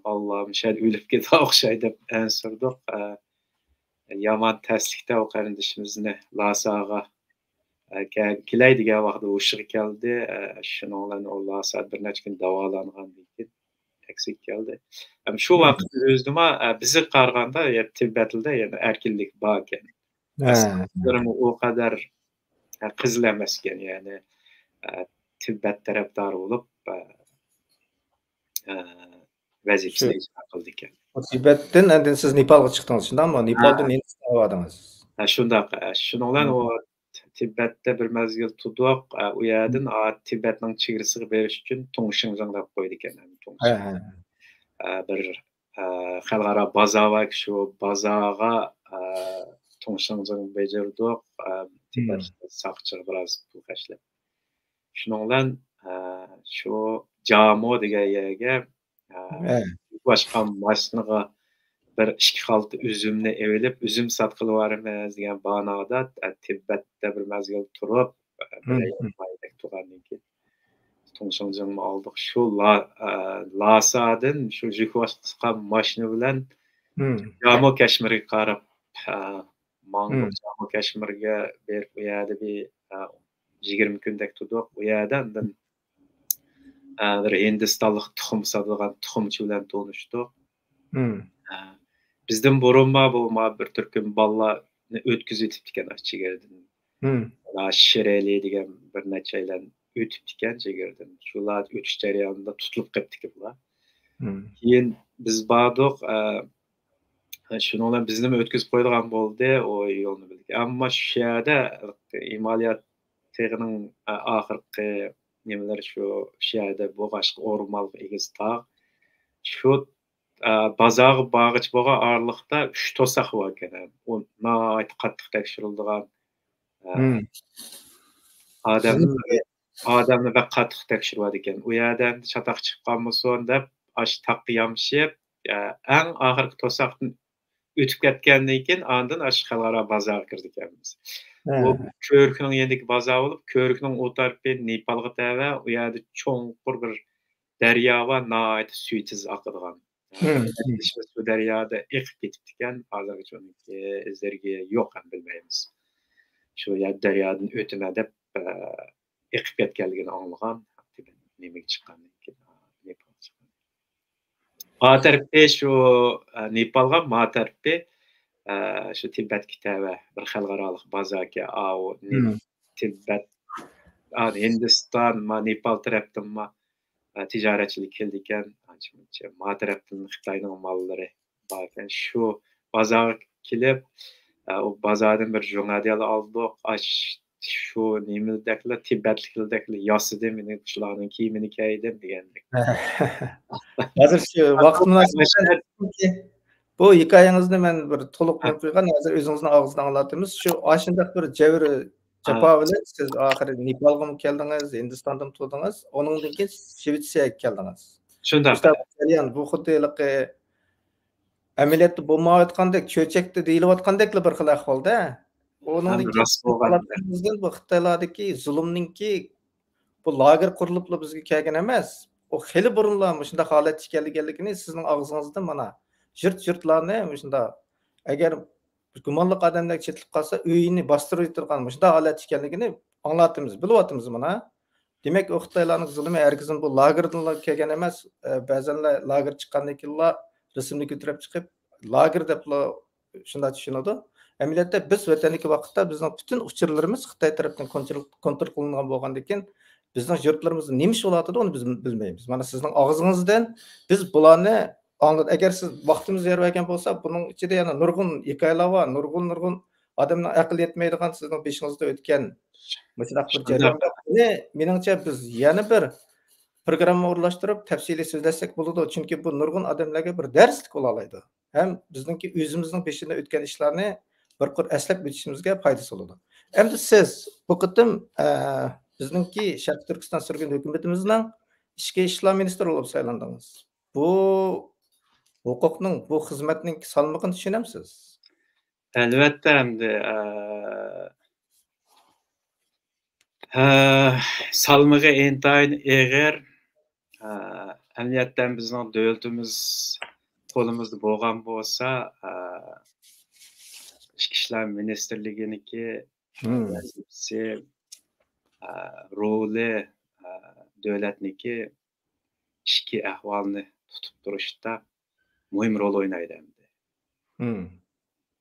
ئاللا، مۇشۇ يەردە ئۆلۈپ كېتىدىغان ئوخشايدۇ دەپ ئەنسىرىدۇق. يامان تەسلىكتە ئۇ قېرىندىشىمىزنى لاساغا، ئە، كە-، كېلەي دېگەن ۋاقىتتا ھوشىغا كەلدى. ئە، شۇنىڭ بىلەن ئۇ لاسا بىر نەچچە كۈن داۋالانغاندىن كېيىن ئەكسىگە كەلدى. ھەم شۇ ۋاقىت ئۆزىدىمۇ، ئە، بىزگە قارىغاندا، يە، تىبەتلىدە يەنە ئەركىنلىك باركەن. ئە، ئەسكەرلىرىمۇ ئۇ قەدەر، ئە، قىزىل ئەمەسكەن، يەنى، ئە، تىبەت تەرەپدارى بولۇپ، ئە، ئە، ۋەزىپىسىنى ئىجرا قىلىدىكەن. تىبەتتىن ئاندىن سىز نېپالغا چىقتىڭىز، شۇنداقمۇ؟ ھە. نېپالدىن ھىندىستانغا باردىڭىز. ھە، شۇنداق. ھە، شۇنىڭ بىلەن ئۇ تىبەتتە بىر مەزگىل تۇردۇق. ھە، ئۇ يەردىن، ئا، تىبەتنىڭ چېگرىسىغا بېرىش ئۈچۈن تۇڭشىڭجىڭ دەپ قويىدىكەن. ھە، ھە. ھە، بىر، ئە، خەلقئارا بازار بار، شۇ بازارغا، ئە، تۇڭشىڭجىڭ بېجىردۇق. ئە، تىبەت ساقچىغا بىراز پۇل خەجلەپ. شۇنىڭ بىلەن، ئە، شۇ جامۇ دېگەن يەرگە، ئە، باشقا ماشىنىغا بىر ئىككى خالتا ئۈزۈمنى ئېلىپ، ئۈزۈم ساتقىلى بارىمىز دېگەن باھانىدا، ئە، تىبەتتە بىر مەزگىل تۇرۇپ، ئە، بىر ئايدەك تۇرغاندىن كېيىن، تۇڭشىڭجىڭنى ئالدۇق. شۇ لا-، ئە، لاسادىن شۇ يۈك باشقا ماشىنا بىلەن جامۇ كەشمىرگە قاراپ، ئە، ماڭدۇق. جامۇ كەشمىرگە بېرىپ، ئۇ يەردە بىر، ئە، يىگىرمە كۈندەك تۇردۇق. ئۇ يەردە ئاندىن، ئە، بىر ھىندىستانلىق تۇخۇم ساتىدىغان تۇخۇمچى بىلەن تونۇشتۇق. ئە، بىزدىن بۇرۇنما بۇ ما بىر تۈركۈم بالىلارنى ئۆتكۈزۈۋېتىپتىكەن ئاشۇ چېگرىدىن. شىرەلى دېگەن بىر نەچچەيلەن ئۆتۈپتىكەن چېگرىدىن. شۇلار ئۆتۈش جەريانىدا تۇتۇلۇپ قېپتىكەن بۇلار. كېيىن بىز باردۇق، ئە، شۇنىڭ بىلەن بىزنىمۇ ئۆتكۈزۈپ قويىدىغان بولدى ئۇ يولنى بىلدى. ئەمما شۇ يەردە ھىمالىيا تېغىنىڭ، ئە، ئاخىرقى نېمىلىرى شۇ، شۇ يەردە بولغاچقا ئورمانلىق ئېگىز تاغ. شۇ، ئە، بازارغا بارغىچە بولغان ئارىلىقتا ئۈچ توساق باركەن. ئۇ ناھايىتى قاتتىق تەكشۈرۈلىدىغان، ئە، ئادەمنى، ئادەمنى بەك قاتتىق تەكشۈرۈۋاتىدىكەن. ئۇ يەردە ئەمدى چاتاق چىقىپ قالمىسۇن دەپ، ئاشۇ تاغقا يامىشىپ، ئە، ئەڭ ئاخىرقى توساقتىن ئۆتۈپ كەتكەندىن كېيىن، ئاندىن ئاشۇ خەلقئارا بازارغا كىردىكەنمىز. ئۇ كۆۋرۈكنىڭ يېنىدىكى بازار بولۇپ، كۆۋرۈكنىڭ ئۇ تەرىپى نېپالغا تەۋە، ئۇ يەردە چوڭقۇر بىر دەريا بار، ناھايىتى سۈيى تېز ئاقىدىغان. مم، مم. شۇ دەريادا ئېقىپ كېتىپتىكەن، ھازىرغىچە ئۇنىڭكى ئىزلىرى يوق، ھەم بىلمەيمىز. شۇ يەر دەريادىن ئۆتىمەن دەپ، ئە، ئېقىپ كەتكەنلىكىنى ئاڭلىغان، نېمىگە چىققاندىن كېيىن، نېپالغا چىققان. ما تەرىپى شۇ، ئە، نېپالغا، ما تەرىپى، ئە، شۇ تىبەتكە تەۋە بىر خەلقئارالىق بازاركەن، ئاۋۇ نېپ-، مم. تىبەت، ئا، ھىندىستان، ما نېپال تەرەپتىنمۇ، ئە، تىجارەتچىلەر كېلىدىكەن، ئانچە-مۇنچە. ما تەرەپتىن خىتاينىڭ ماللىرى باركەن. شۇ بازارغا كېلىپ، ئە، ئۇ بازاردىن بىر جۇڭادىيالار ئالدۇق. ئاش-، شۇ نېمىدەكلا، تىبەتلىكلەردەكلا ياسىدىم، مېنىڭ شۇلارنىڭ كىيىمىنى كىيدىم دېگەندەك. ھازىر شۇ ۋاقىت مۇناسىۋىتى بىلەن بۇ ھېكايىڭىزنى مەن بىر تولۇق ھە. قويۇپ قويغان، ھازىر ئۆزىڭىزنىڭ ئاغزىدىن ئاڭلاتىمىز. شۇ ئاشۇنداق بىر جەۋر ھە. جاپا بىلەن سىز ئاخىرى نېپالغىمۇ كەلدىڭىز، ھىندىستاندىمۇ تۇردىڭىز، ئۇنىڭدىن كېيىن شىۋېتسىيەگە كەلدىڭىز. شۇنداق. مۇشۇنداق بىر جەريان، بۇ خۇددى ھېلىقى ئەمەلىيەتتە بولمايۋاتقاندەك، چۆچەكتە دېيىلىۋاتقاندەكلا بىر خىل ئەھۋالدا. ئۇنىڭدىن ھەم كېيىن راست بولغان. بۇ خىتايلاردىكى زۇلۇمنىڭكى بۇ لاگېر قۇرۇلۇپلا بىزگە كەلگەن ئەمەس. ئۇ خېلى بۇرۇنلا مۇشۇنداق ھالەتتە ئىكەنلىكىنى سىزنىڭ ئاغزىڭىزدىن مانا يۇرت-يۇرتلارنى مۇشۇنداق، ئەگەر گۇمانلىق ئادەملەر چېتىلىپ قالسا، ئۆيىنى باستۇرۇۋېتىدىغان مۇشۇنداق ھالەتتە ئىكەنلىكىنى ئاڭلاتىمىز، بىلىۋاتىمىز مانا. دېمەك، ئۇ خىتايلارنىڭ زۇلۇمى ھەرگىزمۇ بۇ لاگېردىنلا كەلگەن ئەمەس. ئە، بەزەنلەر لاگېر چىققاندىن كېيىنلا رەسىمنى كۆتۈرۈپ چىقىپ، لاگېر دەپلا شۇنداق چۈشىنىدۇ. ئەمەلىيەتتە بىز ۋەتەندىكى ۋاقىتتا بىزنىڭ پۈتۈن ئۇچۇرلىرىمىز خىتاي تەرەپتىن كونترول، كونترول قىلىنغان بولغاندىكىن، بىزنىڭ يۇرتلىرىمىزدا نېمە ئىش بولۇۋاتىدۇ، ئۇنى بىز بىلمەيمىز. مانا سىزنىڭ ئاغزىڭىزدىن بىز بۇلارنى ئاڭلىدۇق. ئەگەر سىز ۋاقتىمىز يار بەرگەن بولسا، بۇنىڭ ئىچىدە يەنە نۇرغۇن ھېكايىلەر بار، نۇرغۇن، نۇرغۇن ئادەمنىڭ ئەقلى يەتمەيدىغان سىزنىڭ بېشىڭىزدا ئۆتكەن مۇشۇنداق بىر شۇنداق. جەريان بار. بۇنى، مېنىڭچە، بىز يەنە بىر پروگرامما ئورۇنلاشتۇرۇپ تەپسىلىي سۆزلەشسەك بولىدۇ. چۈنكى بۇ نۇرغۇن ئادەملەرگە بىر دەرسلىك بولالايدۇ. ھەم بىزنىڭكى ئۆزىمىزنىڭ بېشىدا ئۆتكەن ئىشلارنى بىر قۇر ئەسلەپ ئۆتۈشىمىزگە پايدىسى بولىدۇ. ئەمدى سىز بۇ قېتىم، ئە، بىزنىڭكى شەرقىي تۈركىستان سۈرگۈن ھۆكۈمىتىمىزنىڭ ئىچكى ئىشلار مىنىستىرى بولۇپ سايلاندىڭىز. بۇ ھوقۇقنىڭ، بۇ خىزمەتنىڭ سالمىقىنى چۈشىنەمسىز؟ ئەلۋەتتە، ئەمدى، ئە، ئە، سالمىقى ئىنتايىن ئېغىر. ئە، ئەمەلىيەتتە بىزنىڭ دۆلىتىمىز قولىمىزدا بولغان بولسا، ئە، ئىچكى ئىشلار مىنىستىرلىكىنىڭكى مم. ۋەزىپىسى، ئە، رولى، ئە، دۆلەتنىڭكى ئىچكى ئەھۋالنى تۇتۇپ تۇرۇشتا مۇھىم رول ئوينايدۇ ئەمدى. مم.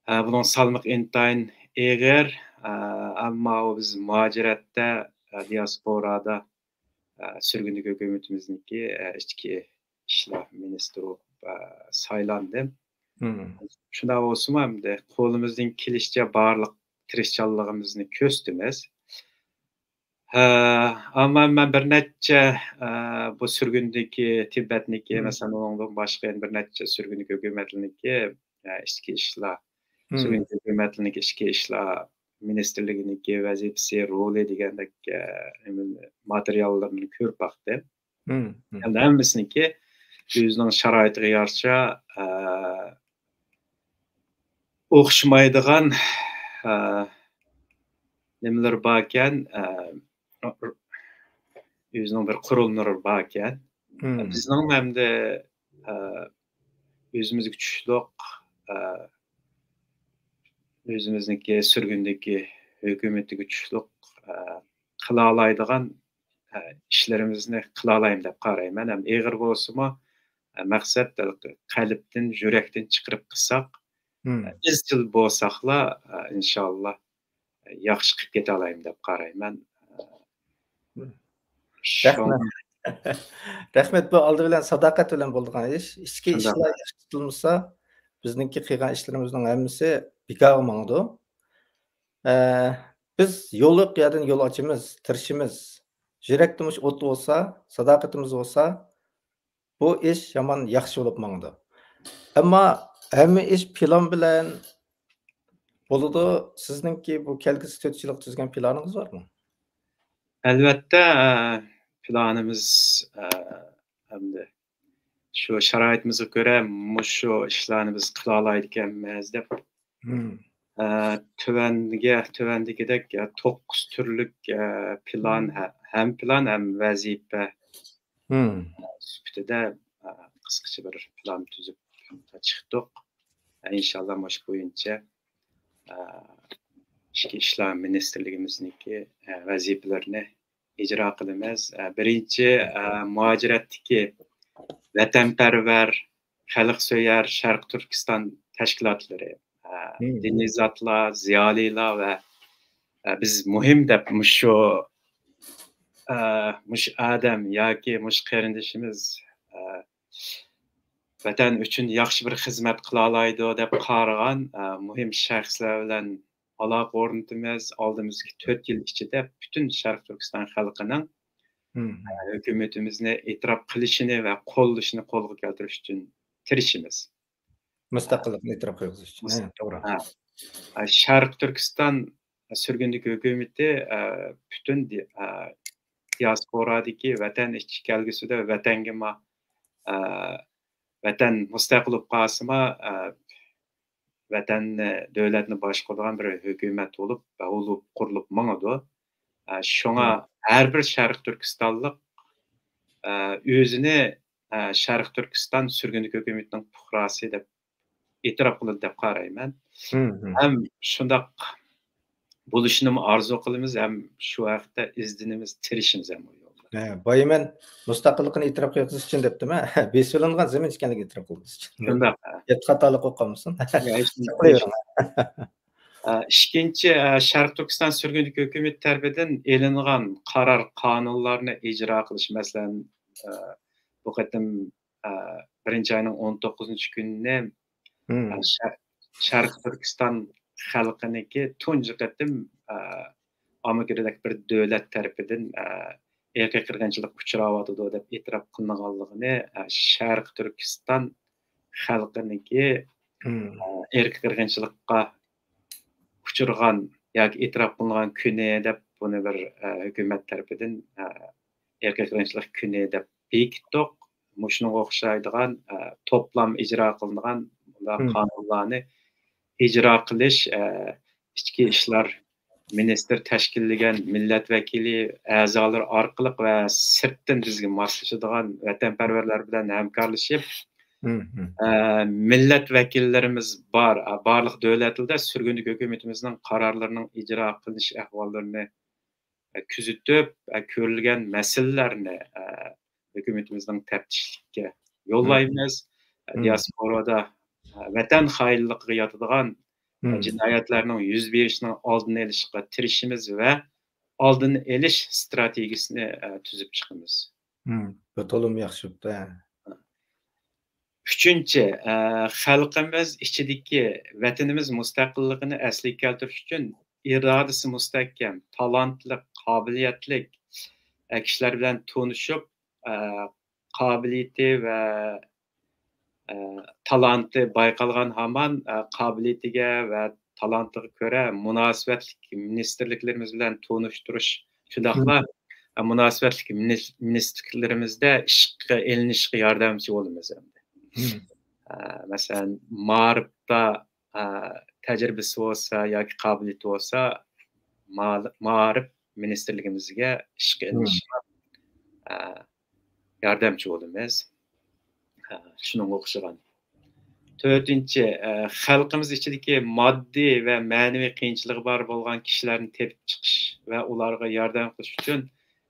ئە، بۇنىڭ سالمىقى ئىنتايىن ئېغىر، ئە، ئەمما ئۇ بىز مۇھاجىرەتتە، ئە، دىياسپورادا، ئە، سۈرگۈندىكى ھۆكۈمىتىمىزنىڭكى، ئە، ئىچكى ئىشلار مىنىستىرى بولۇپ، ئە، سايلاندىم. مم. شۇنداق بولسىمۇ، ئەمدى قولىمىزدىن كېلىشىچە بارلىق تىرىشچانلىقىمىزنى كۆرسىتىمىز. ھە، ئەمما مەن بىر نەچچە، ئە، بۇ سۈرگۈندىكى، تىبەتنىكى، مم. مەسىلەن، ئۇنىڭدىن باشقا يەنە بىر نەچچە سۈرگۈندىكى ھۆكۈمەتلىرىنىڭكى، ئە، ئىچكى ئىشلار، مم. سۈرگۈندىكى ھۆكۈمەتلىرىنىڭكى ئىچكى ئىشلار مىنىستىرلىكىنىڭكى ۋەزىپىسى، رولى دېگەندەك، ئە، ماتېرىياللىرىنى كۆرۈپ باقتىم. مم، مم. ھەمدە ھەممىسىنىڭكى ئۆزىنىڭ شارائىتىغا يارىشا، ئە، ئوخشىمايدىغان، ئە، نېمىلىرى باركەن، ئە، ئۆزىنىڭ بىر قۇرۇلمىلىرى باركەن. مم. بىزنىڭ ئەمدى، ئە، ئۆزىمىزگە چۈشلۈك، ئە، ئۆزىمىزنىڭكى سۈرگۈندىكى ھۆكۈمىتىگە چۈشلۈك، ئە، قىلالايدىغان، ئە، ئىشلىرىمىزنى قىلالايمىز دەپ قارايمەن. ھەم ئېغىر بولسىمۇ، ئە، مەقسەت قەلبتىن، يۈرەكتىن چىقىرىپ قىلساق، مم. ئە، ئىزچىل بولساقلا، ئە، ئىنشاللا، ئە، ياخشى قىلىپ كېتەلەيمىز دەپ قارايمەن. مم. شۇڭ- رەھمەت. رەھمەت، بۇ ئالدى بىلەن ساداقەت بىلەن بولىدىغان ئىش. ئىچكى شۇنداق. ئىشلار ياخشى تۇتۇلمىسا، بىزنىڭكى قىلغان ئىشلىرىمىزنىڭ ھەممىسى بىكارغا ماڭىدۇ. ئە، بىز يوللۇق يەردىن يول ئاچىمىز، تىرىشىمىز. يۈرەكتە مۇشۇ ئوت بولسا، ساداقىتىمىز بولسا، بۇ ئىش يامان ياخشى بولۇپ ماڭىدۇ. ئەمما ھەممە ئىش پىلان بىلەن بولىدۇ. سىزنىڭكى بۇ كەلگۈسى تۆت يىللىق تۈزگەن پىلانىڭىز بارمۇ؟ ئەلۋەتتە، ئە، پىلانىمىز، ئە، ئەمدى شۇ شارائىتىمىزغا كۆرە مۇشۇ ئىشلارنى بىز قىلالايدىكەنمىز دەپ، مم. ئە، تۆۋەنگە، تۆۋەندىكىدەك، ئە، توققۇز تۈرلۈك، ئە، پىلان، ھە-، ھەم پىلان، ھەم ۋەزىپە مم. سۈپىتىدە، ئە، قىسقىچە بىر پىلان تۈزۈپ چىقتۇق. ئىنشاللا مۇشۇ بويىچە ئىچكى ئىشلار مىنىستىرلىكىمىزنىڭكى ۋەزىپىلىرىنى ئىجرا قىلىمىز. بىرىنچى، مۇھاجىرەتتىكى ۋەتەنپەرۋەر، خەلقسۆيەر شەرقىي تۈركىستان تەشكىلاتلىرى، دىنىي زاتلار، زىيالىيلار ۋە بىز مۇھىم دەپ مۇشۇ، مۇشۇ ئادەم ياكى مۇشۇ قېرىندىشىمىز ۋەتەن ئۈچۈن ياخشى بىر خىزمەت قىلالايدۇ دەپ قارىغان مۇھىم شەخسلەر بىلەن ئالاقە ئورنىتىمىز. ئالدىمىزدىكى تۆت يىل ئىچىدە پۈتۈن شەرقىي تۈركىستان خەلقىنىڭ ھۆكۈمىتىمىزنى ئېتىراپ قىلىشىنى ۋە قوللىشىنى قولغا كەلتۈرۈش ئۈچۈن تىرىشىمىز. مۇستەقىللىقنى ئېتىراپ قىلغۇزۇش ئۈچۈن. ھە، توغرا. شەرقىي تۈركىستان سۈرگۈندىكى ھۆكۈمىتى پۈتۈن دىياسپورادىكى ۋەتەن ئىچى كەلگۈسىدە ۋەتەنگىمۇ، ۋەتەن مۇستەقىل بولۇپ قالسىمۇ، ۋەتەننى، دۆلەتنى باشقۇرىدىغان بىر ھۆكۈمەت بولۇپ، بولۇپ قۇرۇلۇپ ماڭىدۇ. شۇڭا ھەر بىر شەرقىي تۈركىستانلىق ئۆزىنى شەرقىي تۈركىستان سۈرگۈندىكى ھۆكۈمىتىنىڭ پۇقراسى دەپ ئېتىراپ قىلىدۇ دەپ قارايمەن. ھەم شۇنداق بولۇشىنىمۇ ئارزۇ قىلىمىز، ھەم شۇ ھەقتە ئىزدىنىمىز، تىرىشىمىز ھەم ئۇ يولدا. ھە، بايا مەن مۇستەقىللىقىنى ئېتىراپ قىلغۇزۇش ئۈچۈن دەپتىمەن. بېسىۋېلىنغان زېمىن ئىكەنلىكىنى ئېتىراپ قىلغۇزۇش ئۈچۈن. شۇنداق. گەپ خاتالىق بولۇپ قالمىسۇن. ئىككىنچى، شەرقىي تۈركىستان سۈرگۈندىكى ھۆكۈمىتى تەرىپىدىن ئېلىنغان قارار، قانۇنلارنى ئىجرا قىلىش، مەسىلەن، بۇ قېتىم بىرىنچى ئاينىڭ ئون توققۇزىنچى كۈنىنى شەرقىي تۈركىستان خەلقىنىڭكى تۇنجى قېتىم ئامېرىكىدەك بىر دۆلەت تەرىپىدىن ئىرقىي قىرغىنچىلىققا ئۇچراۋاتىدۇ دەپ ئېتىراپ قىلىنغانلىقىنى، شەرقىي تۈركىستان خەلقىنىڭكى ئىرقىي قىرغىنچىلىققا ئۇچرىغان ياكى ئېتىراپ قىلىنغان كۈنى دەپ بۇنى بىر ھۆكۈمەت تەرىپىدىن ئىرقىي قىرغىنچىلىق كۈنى دەپ بېكىتتۇق. مۇشۇنىڭغا ئوخشايدىغان توپلام ئىجرا قىلىنغان بۇنداق قانۇنلارنى ئىجرا قىلىش، ئىچكى ئىشلار مىنىستىر تەشكىللىگەن مىللەت ۋەكىلى، ئەزالىرى ئارقىلىق ۋە سىرتتىن بىزگە ماسلىشىدىغان ۋەتەنپەرۋەرلەر بىلەن ھەمكارلىشىپ، مىللەت ۋەكىللىرىمىز بار، بارلىق دۆلەتلەردە سۈرگۈندىكى ھۆكۈمىتىمىزنىڭ قارارلىرىنىڭ ئىجرا قىلىنىش ئەھۋاللىرىنى كۆزىتىپ، كۆرۈلگەن مەسىلىلەرنى ھۆكۈمىتىمىزنىڭ تەپتىشلىككە يوللايمىز. دىياسپورادا ۋەتەن خائىنلىقىغا ياتىدىغان جىنايەتلەرنىڭ يۈز بېرىشىنىڭ ئالدىنى ئېلىشقا تىرىشىمىز ۋە ئالدىنى ئېلىش ئىستراتېگىيىسىنى تۈزۈپ چىقىمىز. بۇ تولىمۇ ياخشى بوپتۇ، ھە. ئۈچىنچى، خەلقىمىز ئىچىدىكى ۋەتىنىمىز مۇستەقىللىقىنى ئەسلىگە كەلتۈرۈش ئۈچۈن ئىرادىسى مۇستەھكەم، تالانتلىق، قابىلىيەتلىك كىشىلەر بىلەن تونۇشۇپ، قابىلىيىتى ۋە تالانتى بايقالغان ھامان، قابىلىيىتىگە ۋە تالانتىغا كۆرە مۇناسىۋەتلىك مىنىستىرلىكلىرىمىز بىلەن تونۇشتۇرۇش، شۇنداقلا مۇناسىۋەتلىك مىنىس-، مىنىستىرلىكلىرىمىزدە ئىشقا ئېلىنىشقا ياردەمچى بولىمىز ئەمدى. ئە، مەسىلەن، مائارىپتا، ئە، تەجرىبىسى بولسا ياكى قابىلىيىتى بولسا، مائارىپ مىنىستىرلىكىمىزگە ئىشقا ئېلىنىشقا، ئە، ياردەمچى بولىمىز. ئە، شۇنىڭغا ئوخشىغان. تۆتىنچى، ئە، خەلقىمىز ئىچىدىكى ماددىي ۋە مەنىۋى قىيىنچىلىقى بار بولغان كىشىلەرنى تېپىپ چىقىش ۋە ئۇلارغا ياردەم قىلىش ئۈچۈن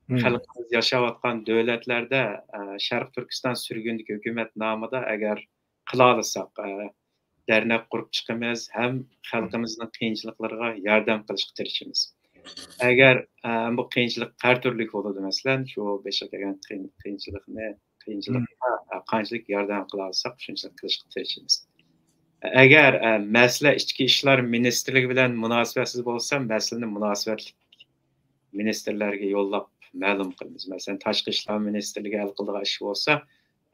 خەلقىمىز ياشاۋاتقان دۆلەتلەردە، ئە، شەرقىي تۈركىستان سۈرگۈندىكى ھۆكۈمەت نامىدا ئەگەر قىلالىساق، ئە، دەرنەك قۇرۇپ چىقىمىز ھەم خەلقىمىزنىڭ قىيىنچىلىقلىرىغا ياردەم قىلىشقا تىرىشىمىز. ئەگەر، ئە، بۇ قىيىنچىلىق ھەر تۈرلۈك بولىدۇ، مەسىلەن، شۇ بېشىغا كەلگەن قىيىن-، قىيىنچىلىقنى، قىيىنچىلىققا، ئە، قانچىلىك ياردەم قىلالىساق، شۇنچىلىك قىلىشقا تىرىشىمىز. ئەگەر، ئە، مەسىلە ئىچكى ئىشلار مىنىستىرلىكى بىلەن مۇناسىۋەتسىز بولسا، مەسىلىنى مۇناسىۋەتلىك مىنىستىرلەرگە يوللاپ مەلۇم قىلىمىز. مەسىلەن، تاشقى ئىشلار مىنىستىرلىكى ھەل قىلىدىغان ئىش بولسا،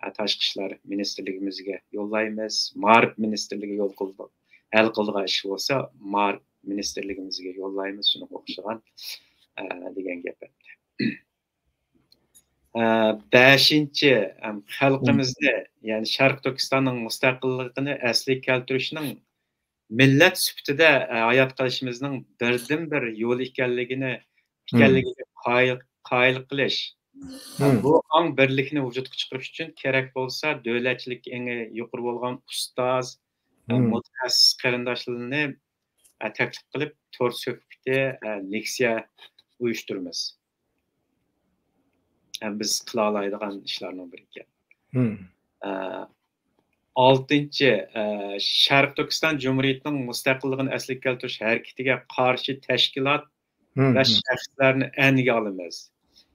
ئە، تاشقى ئىشلار مىنىستىرلىكىمىزگە يوللايمىز. مائارىپ مىنىستىرلىكى يول قىلىدۇ-، ھەل قىلىدىغان ئىش بولسا، مائارىپ مىنىستىرلىكىمىزگە يوللايمىز. شۇنىڭغا ئوخشىغان، ئە، دېگەن گەپ ئەمدى. ئە، بەشىنچى، ئەم، خەلقىمىزنى، يەنى شەرقىي تۈركىستاننىڭ مۇستەقىللىقىنى ئەسلىگە كەلتۈرۈشنىڭ مىللەت سۈپىتىدە، ئە، ھايات قېلىشىمىزنىڭ بىردىنبىر يولى ئىكەنلىكىنى، ئىكەنلىكىگە قايىل، قايىل قىلىش، ھە، بۇ ئاڭ بىرلىكىنى ۋۇجۇدقا چىقىرىش ئۈچۈن كېرەك بولسا، دۆلەتچىلىك ئېڭى يۇقىرى بولغان ئۇستاز، ھە، مۇتەخەسسىس قېرىنداشلىرىنى، ھە، تەكلىپ قىلىپ، تور سۆھبىتى، ھە، لېكسىيە ئۇيۇشتۇرىمىز. ھە، بىز قىلالايدىغان ئىشلارنىڭ بىرى ئىكەن. ھە، ئالتىنچى، ئە، شەرقىي تۈركىستان جۇمھۇرىيىتىنىڭ مۇستەقىللىقىنى ئەسلىگە كەلتۈرۈش ھەرىكىتىگە قارشى تەشكىلات ۋە شەخسلەرنى ئەنگە ئالىمىز.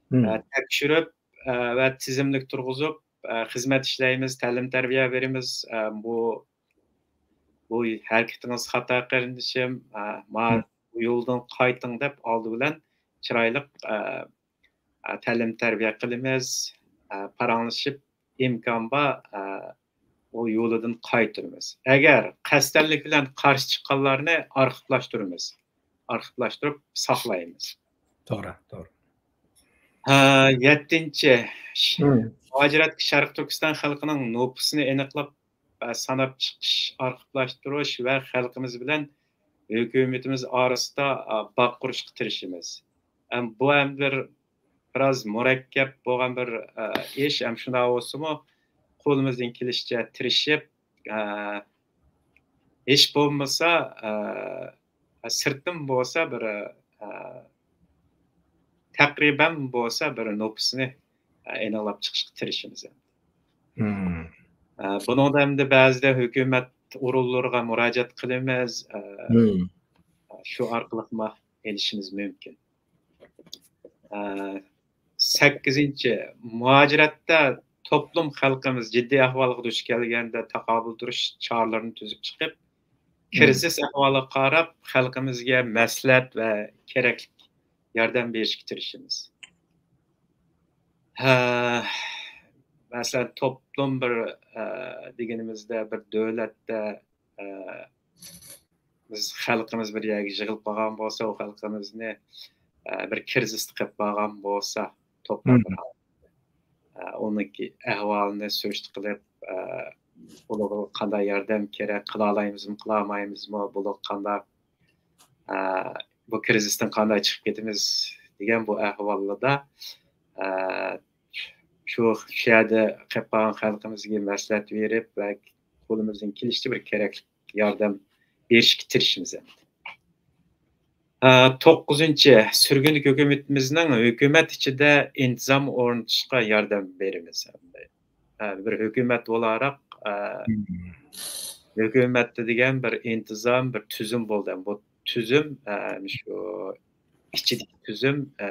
ئە، تەكشۈرۈپ، ئە، ۋە تىزىملىك تۇرغۇزۇپ، ئە، خىزمەت ئىشلەيمىز، تەلىم تەربىيە بېرىمىز. ئە، بۇ، بۇ ھەرىكىتىڭىز خاتا، قېرىندىشىم. ئە، ما-، بۇ يولدىن قايتىڭ دەپ ئالدى بىلەن چىرايلىق، ئە، ئە، تەلىم تەربىيە قىلىمىز، ئە، پاراڭلىشىپ ئىمكان بار، ئە، ئۇ يولىدىن قايتۇرىمىز. ئەگەر قەستەنلىك بىلەن قارشى چىققانلارنى ئارخىپلاشتۇرىمىز. ئارخىپلاشتۇرۇپ ساقلايمىز. توغرا، توغرا. ئە، يەتتىنچى، مۇھاجىرەتتىكى شەرقىي تۈركىستان خەلقىنىڭ نوپۇسىنى ئېنىقلاپ، ئە، ساناپ چىقىش، ئارخىپلاشتۇرۇش ۋە خەلقىمىز بىلەن ھۆكۈمىتىمىز ئارىسىدا، ئە، باغ قۇرۇشقا تىرىشىمىز. ئەم، بۇ ھەم بىر بىراز مۇرەككەپ بولغان بىر، ئە، ئىش. ئەم، شۇنداق بولسىمۇ، قولىمىزدىن كېلىشىچە تىرىشىپ، ئە، ھېچ بولمىسا، ئە، سىرتتىن بولسا بىر، ئە، تەقرىبەن بولسا بىر نوپۇسنى، ئە، ئېنىقلاپ چىقىشقا تىرىشىمىز. ئە، بۇنىڭدا ئەمدى بەزىدە ھۆكۈمەت ئورۇنلىرىغا مۇراجىئەت قىلىمىز. ئە، شۇ ئارقىلىقمۇ ئېلىشىمىز مۇمكىن. ئە، سەككىزىنچى، مۇھاجىرەتتە توپلۇم خەلقىمىز جىددىي ئەھۋالغا دۇچ كەلگەندە تاقابىل تۇرۇش چارىلىرىنى تۈزۈپ چىقىپ، كىرىزىس ئەھۋالىغا قاراپ خەلقىمىزگە مەسلىھەت ۋە كېرەكلىك ياردەم بېرىشكە تىرىشىمىز. ھە، مەسىلەن، توپلۇم بىر، ئە، دېگىنىمىزدە بىر دۆلەتتە، ئە، بىز خەلقىمىز بىر يەرگە يىغىلىپ قالغان بولسا، ئۇ خەلقىمىزنى، ئە، بىر كىرىزىستا قېلىپ قالغان بولسا، توپلۇم بىر ھالەتتە، ئە، ئۇنىڭكى ئەھۋالىنى سۈرۈشتە قىلىپ، ئە، بۇلارغا قانداق ياردەم كېرەك، قىلالايمىزمۇ، قىلالمايمىزمۇ، بۇلارغا قانداق، ئە، بۇ كىرىزىستىن قانداق چىقىپ كېتىمىز دېگەن بۇ ئەھۋاللاردا، ئە، شۇ، شۇ يەردە قېلىپ قالغان خەلقىمىزگە مەسلىھەت بېرىپ ۋە قولىمىزدىن كېلىشىچە بىر كېرەكلىك ياردەم بېرىشكە تىرىشىمىز ئەمدى. ئە، توققۇزىنچى، سۈرگۈنلۈك ھۆكۈمىتىمىزنىڭ ھۆكۈمەت ئىچىدە ئىنتىزام ئورنىتىشقا ياردەم بېرىمىز. ئە، بىر ھۆكۈمەت بولاراق، ئە، ھۆكۈمەتتە دېگەن بىر ئىنتىزام، بىر تۈزۈم بولدى. بۇ تۈزۈم، ئە، شۇ ئىچىدىكى تۈزۈم، ئە،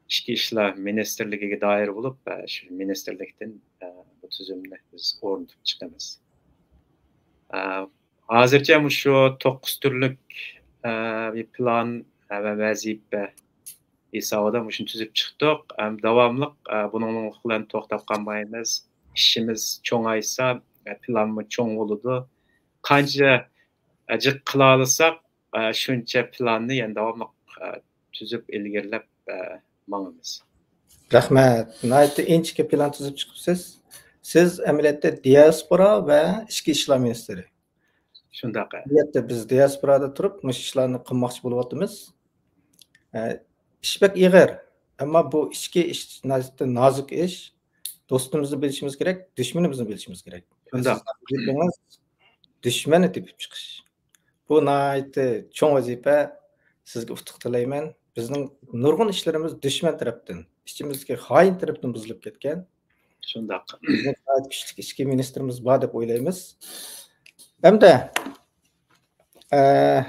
ئىچكى ئىشلار مىنىستىرلىكىگە دائىر بولۇپ، ئە، شۇ مىنىستىرلىكتىن، ئە، بۇ تۈزۈمنى بىز ئورنىتىپ چىقىمىز. ئە، ھازىرچە مۇشۇ توققۇز تۈرلۈك، ئە، بىر پىلان، ئە، ۋە ۋەزىپە ھېسابىدا مۇشۇنى تۈزۈپ چىقتۇق. ئەم، داۋاملىق، ئە، بۇنىڭ بىلەن توختاپ قالمايمىز. ئىشىمىز چوڭايسا، ئە، پىلانمۇ چوڭ بولىدۇ. قانچە، ئە، جىق قىلالىساق، ئە، شۇنچە پىلاننى يەنە داۋاملىق، ئە، تۈزۈپ ئىلگىرىلەپ، ئە، ماڭىمىز. رەھمەت. ناھايىتى ئىنچىكە پىلان تۈزۈپ چىقىپسىز. سىز ئەمەلىيەتتە دىياسپورا ۋە ئىچكى ئىشلار مىنىستىرى. شۇنداق. ئەمەلىيەتتە بىز دىياسپورادا تۇرۇپ مۇشۇ ئىشلارنى قىلماقچى بولۇۋاتىمىز. ئە، ئىش بەك ئېغىر. ئەمما بۇ ئىچكى ئىش ناھايىتى نازۇك ئىش. دوستىمىزنى بىلىشىمىز كېرەك، دۈشمىنىمىزنى بىلىشىمىز كېرەك. شۇنداق. سىزنىڭ ۋەزىپىڭىز دۈشمەننى تېپىپ چىقىش. بۇ ناھايىتى چوڭ ۋەزىپە. سىزگە ئۇتۇق تىلەيمەن. بىزنىڭ نۇرغۇن ئىشلىرىمىز دۈشمەن تەرەپتىن، ئىچىمىزدىكى خائىن تەرەپتىن بۇزۇلۇپ كەتكەن. شۇنداق. بىزنىڭ ناھايىتى كۈچلۈك ئىچكى مىنىستىرىمىز بار دەپ ئويلايمىز. ئەمدى، ئە،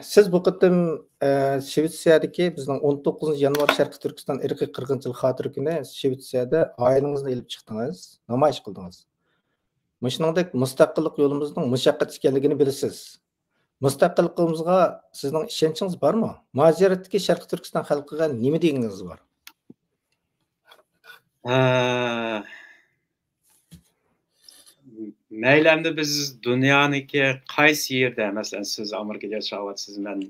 سىز بۇ قېتىم، ئە، شىۋېتسىيەدىكى بىزنىڭ ئون توققۇزىنچى يانۋار شەرقىي تۈركىستان ئىرقىي قىرغىنچىلىق خاتىرە كۈنى شىۋېتسىيەدە ئائىلىڭىزنى ئېلىپ چىقتىڭىز، نامايىش قىلدىڭىز. مۇشۇنىڭدەك مۇستەقىللىق يولىمىزنىڭ مۇشەققەت ئىكەنلىكىنى بىلىسىز. مۇستەقىللىقىمىزغا سىزنىڭ ئىشەنچىڭىز بارمۇ؟ مۇھاجىرەتتىكى شەرقىي تۈركىستان خەلقىگە نېمە دېگىنىڭىز بار؟ ھە، مەيلى، ئەمدى بىز دۇنيانىڭكى قايسى يېرىدە، مەسىلەن، سىز ئامېرىكىدا ياشاۋاتىسىز، مەن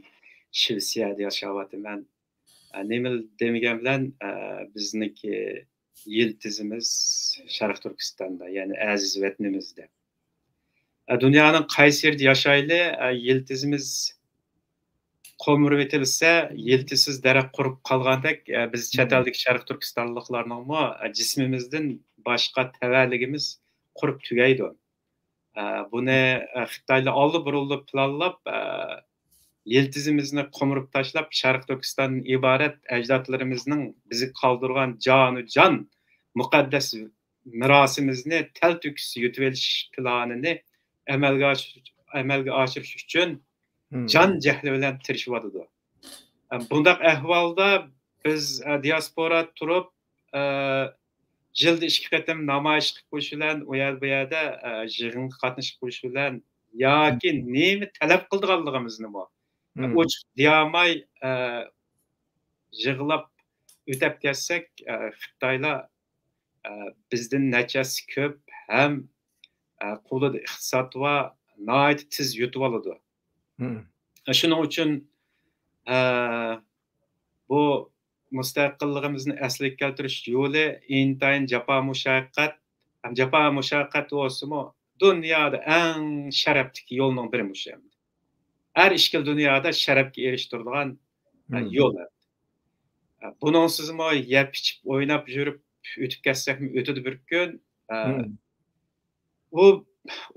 شىۋېتسىيەدە ياشاۋاتىمەن. ئە، نېمە دېمىگەن بىلەن، ئە، بىزنىڭكى يىلتىزىمىز شەرقىي تۈركىستاندا، يەنى ئەزىز ۋەتىنىمىزدە. ئە، دۇنيانىڭ قايسى يېرىدە ياشايلى، ئە، يىلتىزىمىز، قومۇرۇۋېتىلسە، يىلتىزسىز دەرەخ قۇرۇپ قالغاندەك، ئە، بىز چەت ئەلدىكى شەرقىي تۈركىستانلىقلارنىڭمۇ، ئە، جىسمىمىزدىن باشقا تەۋەلىكىمىز قۇرۇپ تۈگەيدۇ. ئە، بۇنى، ئە، خىتايلار ئاللىبۇرۇنلا پىلانلاپ، ئە، يىلتىزىمىزنى قومۇرۇپ تاشلاپ، شەرقىي تۈركىستاندىن ئىبارەت ئەجدادلىرىمىزنىڭ بىزگە قالدۇرغان جانۇ جان مۇقەددەس مىراسىمىزنى تەلتۆكۈس يۇتۇۋېلىش پىلانىنى ئەمەلگە ئاشۇر-، ئەمەلگە ئاشۇرۇش ئۈچۈن جان جەھلى بىلەن تىرىشىۋاتىدۇ. ئە، بۇنداق ئەھۋالدا بىز، ئە، دىياسپورا تۇرۇپ، ئە، يىلدا ئىككى قېتىم نامايىش قىلىپ قويۇش بىلەن، ئۇ يەر بۇ يەردە، ئە، يىغىنغا قاتنىشىپ قويۇش بىلەن ياكى نېمە تەلەپ قىلىدىغانلىقىمىزنىمۇ ئوچۇق دېيالماي، ئە، يىغلاپ ئۆتەپ كەتسەك، ئە، خىتايلار، ئە، بىزدىن نەچچە ھەسسە كۆپ ھەم، ئە، قولىدا ئىقتىساد بار، ناھايىتى تېز يۇتۇۋالىدۇ. شۇنىڭ ئۈچۈن، ئە، بۇ مۇستەقىللىقىمىزنى ئەسلىگە كەلتۈرۈش يولى ئىنتايىن جاپا مۇشەققەت، ھەم جاپا مۇشەققەت بولسىمۇ، دۇنيادا ئەڭ شەرەپلىك يولنىڭ بىرى مۇشۇ ئەمدى. ھەر ئىككىلا دۇنيادا شەرەپكە ئېرىشتۈرىدىغان، ئە، يول ئەمدى. ئە، بۇنىڭسىزمۇ يەپ ئىچىپ، ئويناپ يۈرۈپ ئۆتۈپ كەتسەكمۇ ئۆتىدۇ بىر كۈن. ئە، ئۇ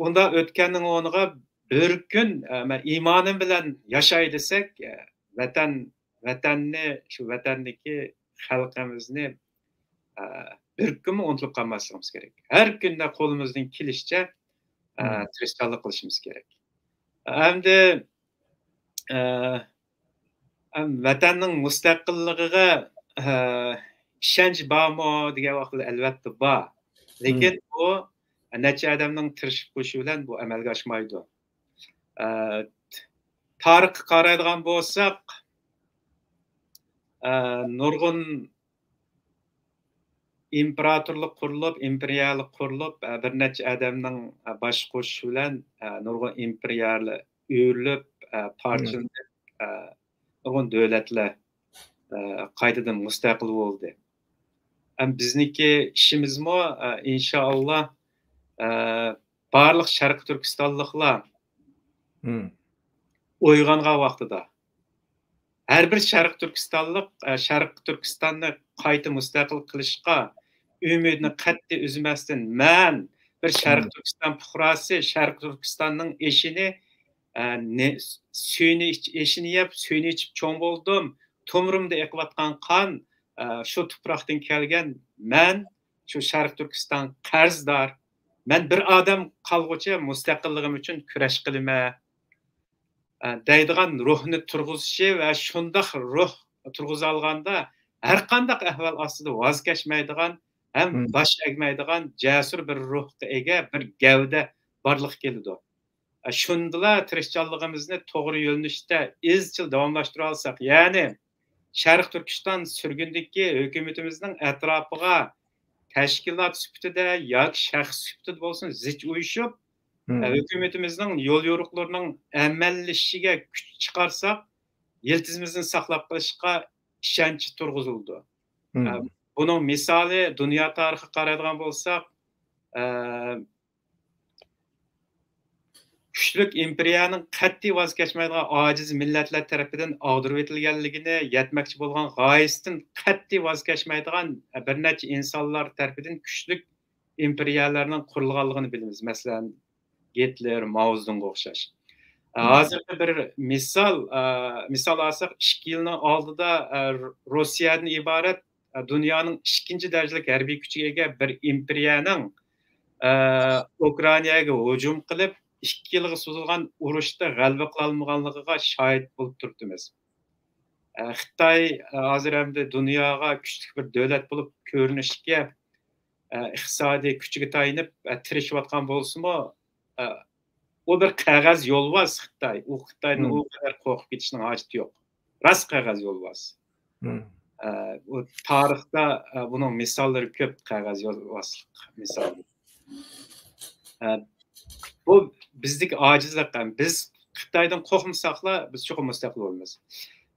ئۇنداق ئۆتكەننىڭ ئورنىغا بىر كۈن، ئە، مەن ئىمانىم بىلەن ياشاي دېسەك، ئە، ۋەتەن، ۋەتەننى، شۇ ۋەتەندىكى خەلقىمىزنى، ئە، بىر كۈنمۇ ئۇنتۇلۇپ قالماسلىقىمىز كېرەك. ھەر كۈندە قولىمىزدىن كېلىشىچە، ئە، تىرىشچانلىق قىلىشىمىز كېرەك. ئەمدى، ئە، ئەم، ۋەتەننىڭ مۇستەقىللىقىغا، ئە، ئىشەنچ بارمۇ دېگەن ۋاقىتتا ئەلۋەتتە بار. لېكىن بۇ نەچچە ئادەمنىڭ تىرىشىپ قوشۇشى بىلەن بۇ ئەمەلگە ئاشمايدۇ. ئە، تارىخقا قارايدىغان بولساق، ئە، نۇرغۇن ئىمپېراتورلۇق قۇرۇلۇپ، ئىمپېرىيەلىك قۇرۇلۇپ، ئە، بىر نەچچە ئادەمنىڭ، ئە، باش قوشۇشى بىلەن، ئە، نۇرغۇن ئىمپېرىيەلەر ئۆرۈلۈپ، ئە، پارچىلىنىپ، ئە، نۇرغۇن دۆلەتلەر، ئە، قايتىدىن مۇستەقىل بولدى. ئەم، بىزنىڭكى ئىشىمىزمۇ، ئە، ئىنشائاللا، ئە، بارلىق شەرقىي تۈركىستانلىقلار ئويغانغان ۋاقتىدا، ھەر بىر شەرقىي تۈركىستانلىق، ئە، شەرقىي تۈركىستاننى قايتا مۇستەقىل قىلىشقا ئۈمىدىنى قەتئىي ئۈزمەستىن، مەن بىر شەرقىي تۈركىستان پۇقراسى، شەرقىي تۈركىستاننىڭ ئېشىنى، ئە، نە-، سۈيىنى ئىچ-، ئېشىنى يەپ، سۈيىنى ئىچىپ چوڭ بولدۇم. تومۇرۇمدا ئېقىۋاتقان قان، ئە، شۇ تۇپراقتىن كەلگەن. مەن شۇ شەرقىي تۈركىستانغا قەرزدار. مەن بىر ئادەم قالغۇچە مۇستەقىللىقىم ئۈچۈن كۈرەش قىلىمەن، ئە، دەيدىغان روھنى تۇرغۇزۇشى ۋە شۇنداق روھ تۇرغۇزالغاندا، ھەرقانداق ئەھۋال ئاستىدا ۋاز كەچمەيدىغان ھەم باش ئەگمەيدىغان جەسۇر بىر روھقا ئىگە بىر گەۋدە بارلىققا كېلىدۇ. ئە، شۇندىلا تىرىشچانلىقىمىزنى توغرا يۆنىلىشتە ئىزچىل داۋاملاشتۇرالىساق، يەنى شەرقىي تۈركىستان سۈرگۈندىكى ھۆكۈمىتىمىزنىڭ ئەتراپىغا تەشكىلات سۈپىتىدە ياكى شەخس سۈپىتىدە بولسۇن زىچ ئۇيۇشۇپ، ئە، ھۆكۈمىتىمىزنىڭ يوليورۇقلىرىنىڭ ئەمەلىيلىشىشىگە كۈچ چىقارساق، يىلتىزىمىزنى ساقلاپ قېلىشقا ئىشەنچ تۇرغۇزۇلىدۇ. ئە، بۇنىڭ مىسالى دۇنيا تارىخىغا قارايدىغان بولساق، ئە، كۈچلۈك ئىمپېرىيەنىڭ قەتئىي ۋاز كەچمەيدىغان ئاجىز مىللەتلەر تەرىپىدىن ئاغدۇرۇۋېتىلگەنلىكىنى، يەتمەكچى بولغان غايىسىدىن قەتئىي ۋاز كەچمەيدىغان بىر نەچچە ئىنسانلار تەرىپىدىن كۈچلۈك ئىمپېرىيەلەرنىڭ قۇرۇلغانلىقىنى بىلىمىز. مەسىلەن، گىتلېر، ماۋزېدۇڭغا ئوخشاش. ھازىرقى بىر مىسال، ئە، مىسال ئالساق، ئىككى يىلنىڭ ئالدىدا، ئە، روسىيەدىن ئىبارەت، ئە، دۇنيانىڭ ئىككىنچى دەرىجىلىك ھەربىي كۈچىگە ئىگە بىر ئىمپېرىيەنىڭ، ئە، ئۇكرائىناگە ھۇجۇم قىلىپ، ئىككى يىلغا سوزۇلغان ئۇرۇشتا غەلىبە قىلالمىغانلىقىغا شاھىت بولۇپ تۇرۇپتىمىز. ئە، خىتاي، ئە، ھازىر ئەمدى دۇنياغا كۈچلۈك بىر دۆلەت بولۇپ كۆرۈنۈشكە، ئە، ئىقتىسادىي كۈچىگە تايىنىپ، ئە، تىرىشىۋاتقان بولسىمۇ، ئە، ئۇ بىر قەغەز يولۋاس خىتاي. ئۇ خىتايدىن ئۇ قەدەر قورقۇپ كېتىشنىڭ ھاجىتى يوق. راست قەغەز يولۋاس. ئە، ئۇ تارىختا، ئە، بۇنىڭ مىساللىرى كۆپ، قەغەز يولۋاسلىق مىسالى. ئە، بۇ بىزدىكى ئاجىزلىق. بىز خىتايدىن قورقمىساقلا، بىز چوقۇم مۇستەقىل بولىمىز.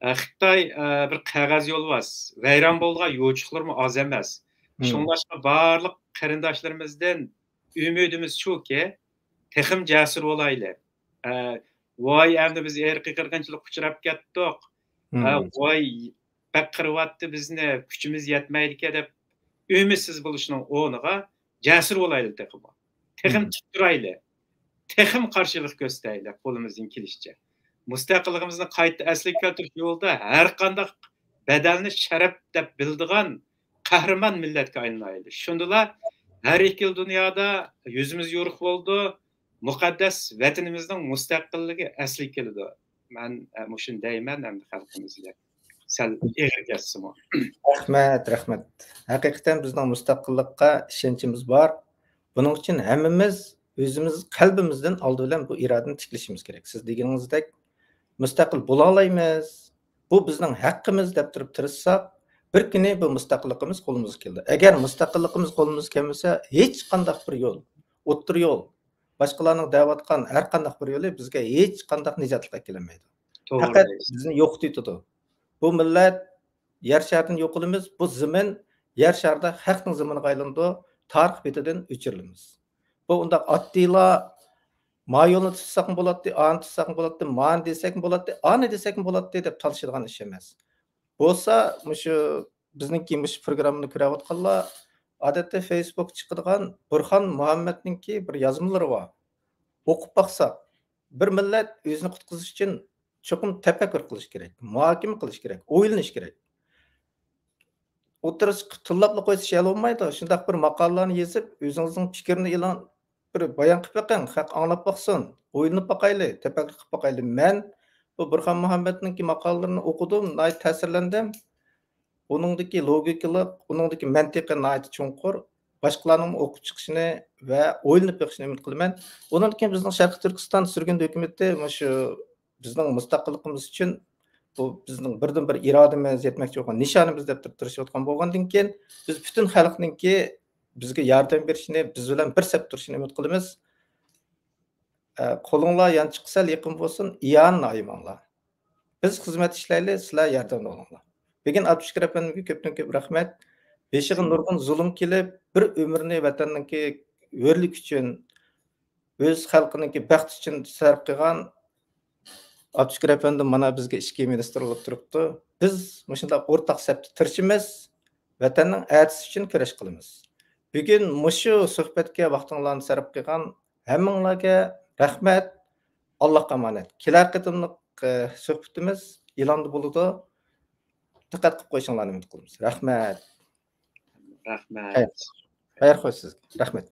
ئە، خىتاي، ئە، بىر قەغەز يولۋاس. ۋەيران بولىدىغان يوچۇقلىرىمۇ ئاز ئەمەس. شۇڭلاشقا بارلىق قېرىنداشلىرىمىزدىن ئۈمىدىمىز شۇكى، تېخىمۇ جەسۇر بولايلى. ئە، ۋاي، ئەمدى بىز ئىرقىي قىرغىنچىلىققا ئۇچراپ كەتتۇق، ھە، ۋاي، بەك قىرىۋاتتى بىزنى، كۈچىمىز يەتمەيدىكەن دەپ ئۈمىدسىز بولۇشنىڭ ئورنىغا جەسۇر بولايلى تېخىمۇ. تېخىمۇ تىك تۇرايلى. تېخىمۇ قارشىلىق كۆرسىتەيلى قولىمىزدىن كېلىشىچە. مۇستەقىللىقىمىزنى قايتا ئەسلىگە كەلتۈرۈش يولىدا ھەر قانداق بەدەلنى شەرەپ دەپ بىلىدىغان قەھرىمان مىللەتكە ئايلىنايلى. شۇندىلا ھەر ئىككىلا دۇنيادا يۈزىمىز يورۇق بولىدۇ، مۇقەددەس ۋەتىنىمىزنىڭ مۇستەقىللىقى ئەسلىگە كېلىدۇ. مەن، ئە، مۇشۇنى دەيمەن ئەمدى خەلقىمىزگە. سەل ئېغىر كەتسىمۇ. رەھمەت، رەھمەت. ھەقىقەتەن بىزنىڭ مۇستەقىللىققا ئىشەنچىمىز بار. بۇنىڭ ئۈچۈن ھەممىمىز ئۆزىمىز قەلبىمىزدىن ئالدى بىلەن بۇ ئىرادىنى تىكلىشىمىز كېرەك. سىز دېگىنىڭىزدەك مۇستەقىل بولالايمىز، بۇ بىزنىڭ ھەققىمىز دەپ تۇرۇپ تىرىشساق، بىر كۈنى بۇ مۇستەقىللىقىمىز قولىمىزغا كېلىدۇ. ئەگەر مۇستەقىللىقىمىز قولىمىزغا كەلمىسە، ھېچقانداق بىر يول، ئوتتۇرا يول، باشقىلارنىڭ دەۋاتقان ھەر قانداق بىر يولى بىزگە ھېچقانداق نىجاتلىق ئەكېلەلمەيدۇ. توغرا. پەقەت بىزنى يوقىتىۋېتىدۇ. بۇ مىللەت يەر شارىدىن يوقىلىمىز، بۇ زېمىن يەر شارىدا ھەقنىڭ زېمىنىغا ئايلىنىدۇ، تارىخ بېتىدىن ئۆچۈرۈلىمىز. بۇ ئۇنداق ئاددىيلا، ما يولنى تۇتساقمۇ بولاتتى، ئانى تۇتساقمۇ بولاتتى، مانى دېسەكمۇ بولاتتى، ئانى دېسەكمۇ بولاتتى دەپ تالىشىدىغان ئىش ئەمەس. بولسا مۇشۇ بىزنىڭكى مۇشۇ پروگراممىنى كۆرۈۋاتقانلار، ئادەتتە فېيسبۇكقا چىقىدىغان بۇرھان مۇھەممەدنىڭكى بىر يازمىلىرى بار. ئوقۇپ باقساق، بىر مىللەت ئۆزىنى قۇتقۇزۇش ئۈچۈن چوقۇم تەپەككۇر قىلىش كېرەك، مۇھاكىمە قىلىش كېرەك، ئويلىنىش كېرەك. ئوتتۇرىغا چىقىپ تىللاپلا قويسا ئىش ھەل بولمايدۇ. شۇنداق بىر ماقالىلارنى يېزىپ، ئۆزىڭىزنىڭ پىكرىنى ئېلان، بىر بايان قىلىپ بېقىڭ، خەق ئاڭلاپ باقسۇن، ئويلىنىپ باقايلى، تەپەككۇر قىلىپ باقايلى. مەن بۇ بۇرھان مۇھەممەدنىڭكى ماقالىلىرىنى ئوقۇدۇم، ناھايىتى تەسىرلەندىم. ئۇنىڭدىكى لوگىكىلىق، ئۇنىڭدىكى مەنتىقى ناھايىتى چوڭقۇر. باشقىلارنىڭمۇ ئوقۇپ چىقىشىنى ۋە ئويلىنىپ بېقىشىنى ئۈمىد قىلىمەن. ئۇنىڭدىن كېيىن بىزنىڭ شەرقىي تۈركىستان سۈرگۈندە ھۆكۈمىتى مۇشۇ بىزنىڭ مۇستەقىللىقىمىز ئۈچۈن بۇ بىزنىڭ بىردىنبىر ئىرادىمىز، يەتمەكچى بولغان نىشانىمىز دەپ تۇرۇپ تىرىشىۋاتقان بولغاندىن كېيىن، بىز پۈتۈن خەلقنىڭكى بىزگە ياردەم بېرىشىنى، بىز بىلەن بىر سەپتە تۇرۇشىنى ئۈمىد قىلىمىز. ئە، قولۇڭلار يانچۇققا سەل يېقىن بولسۇن، ئىئانىنى ئايىماڭلار. بىز خىزمەت ئىشلەيلى، سىلەر ياردەمدە بولۇڭلار. بۈگۈن ئابدۇشۈكۈر ئەپەندىمگە كۆپتىن كۆپ رەھمەت. بېشىغا نۇرغۇن زۇلۇم كېلىپ، بىر ئۆمرىنى ۋەتەننىڭكى ھۆرلۈكى ئۈچۈن، ئۆز خەلقىنىڭكى بەختى ئۈچۈن سەرپ قىلغان ئابدۇشۈكۈر ئەپەندىم مانا بىزگە ئىچكى مىنىستىر بولۇپ تۇرۇپتۇ. بىز مۇشۇنداق ئورتاق سەپتە تىرىشىمىز، ۋەتەننىڭ ئەتىسى ئۈچۈن كۈرەش قىلىمىز. بۈگۈن مۇشۇ سۆھبەتكە ۋاقتىڭلارنى سەرپ قىلغان ھەممىڭلارگە رەھمەت، ئاللاھقا ئامانەت. كېلەر قېتىملىق، ئە، سۆھبىتىمىز ئېلاندا بولىدۇ. دىققەت قىلىپ قويۇشۇڭلارنى ئۈمىد قىلىمىز. رەھمەت. رەھمەت. خەير. خەير خوش سىزگە. رەھمەت.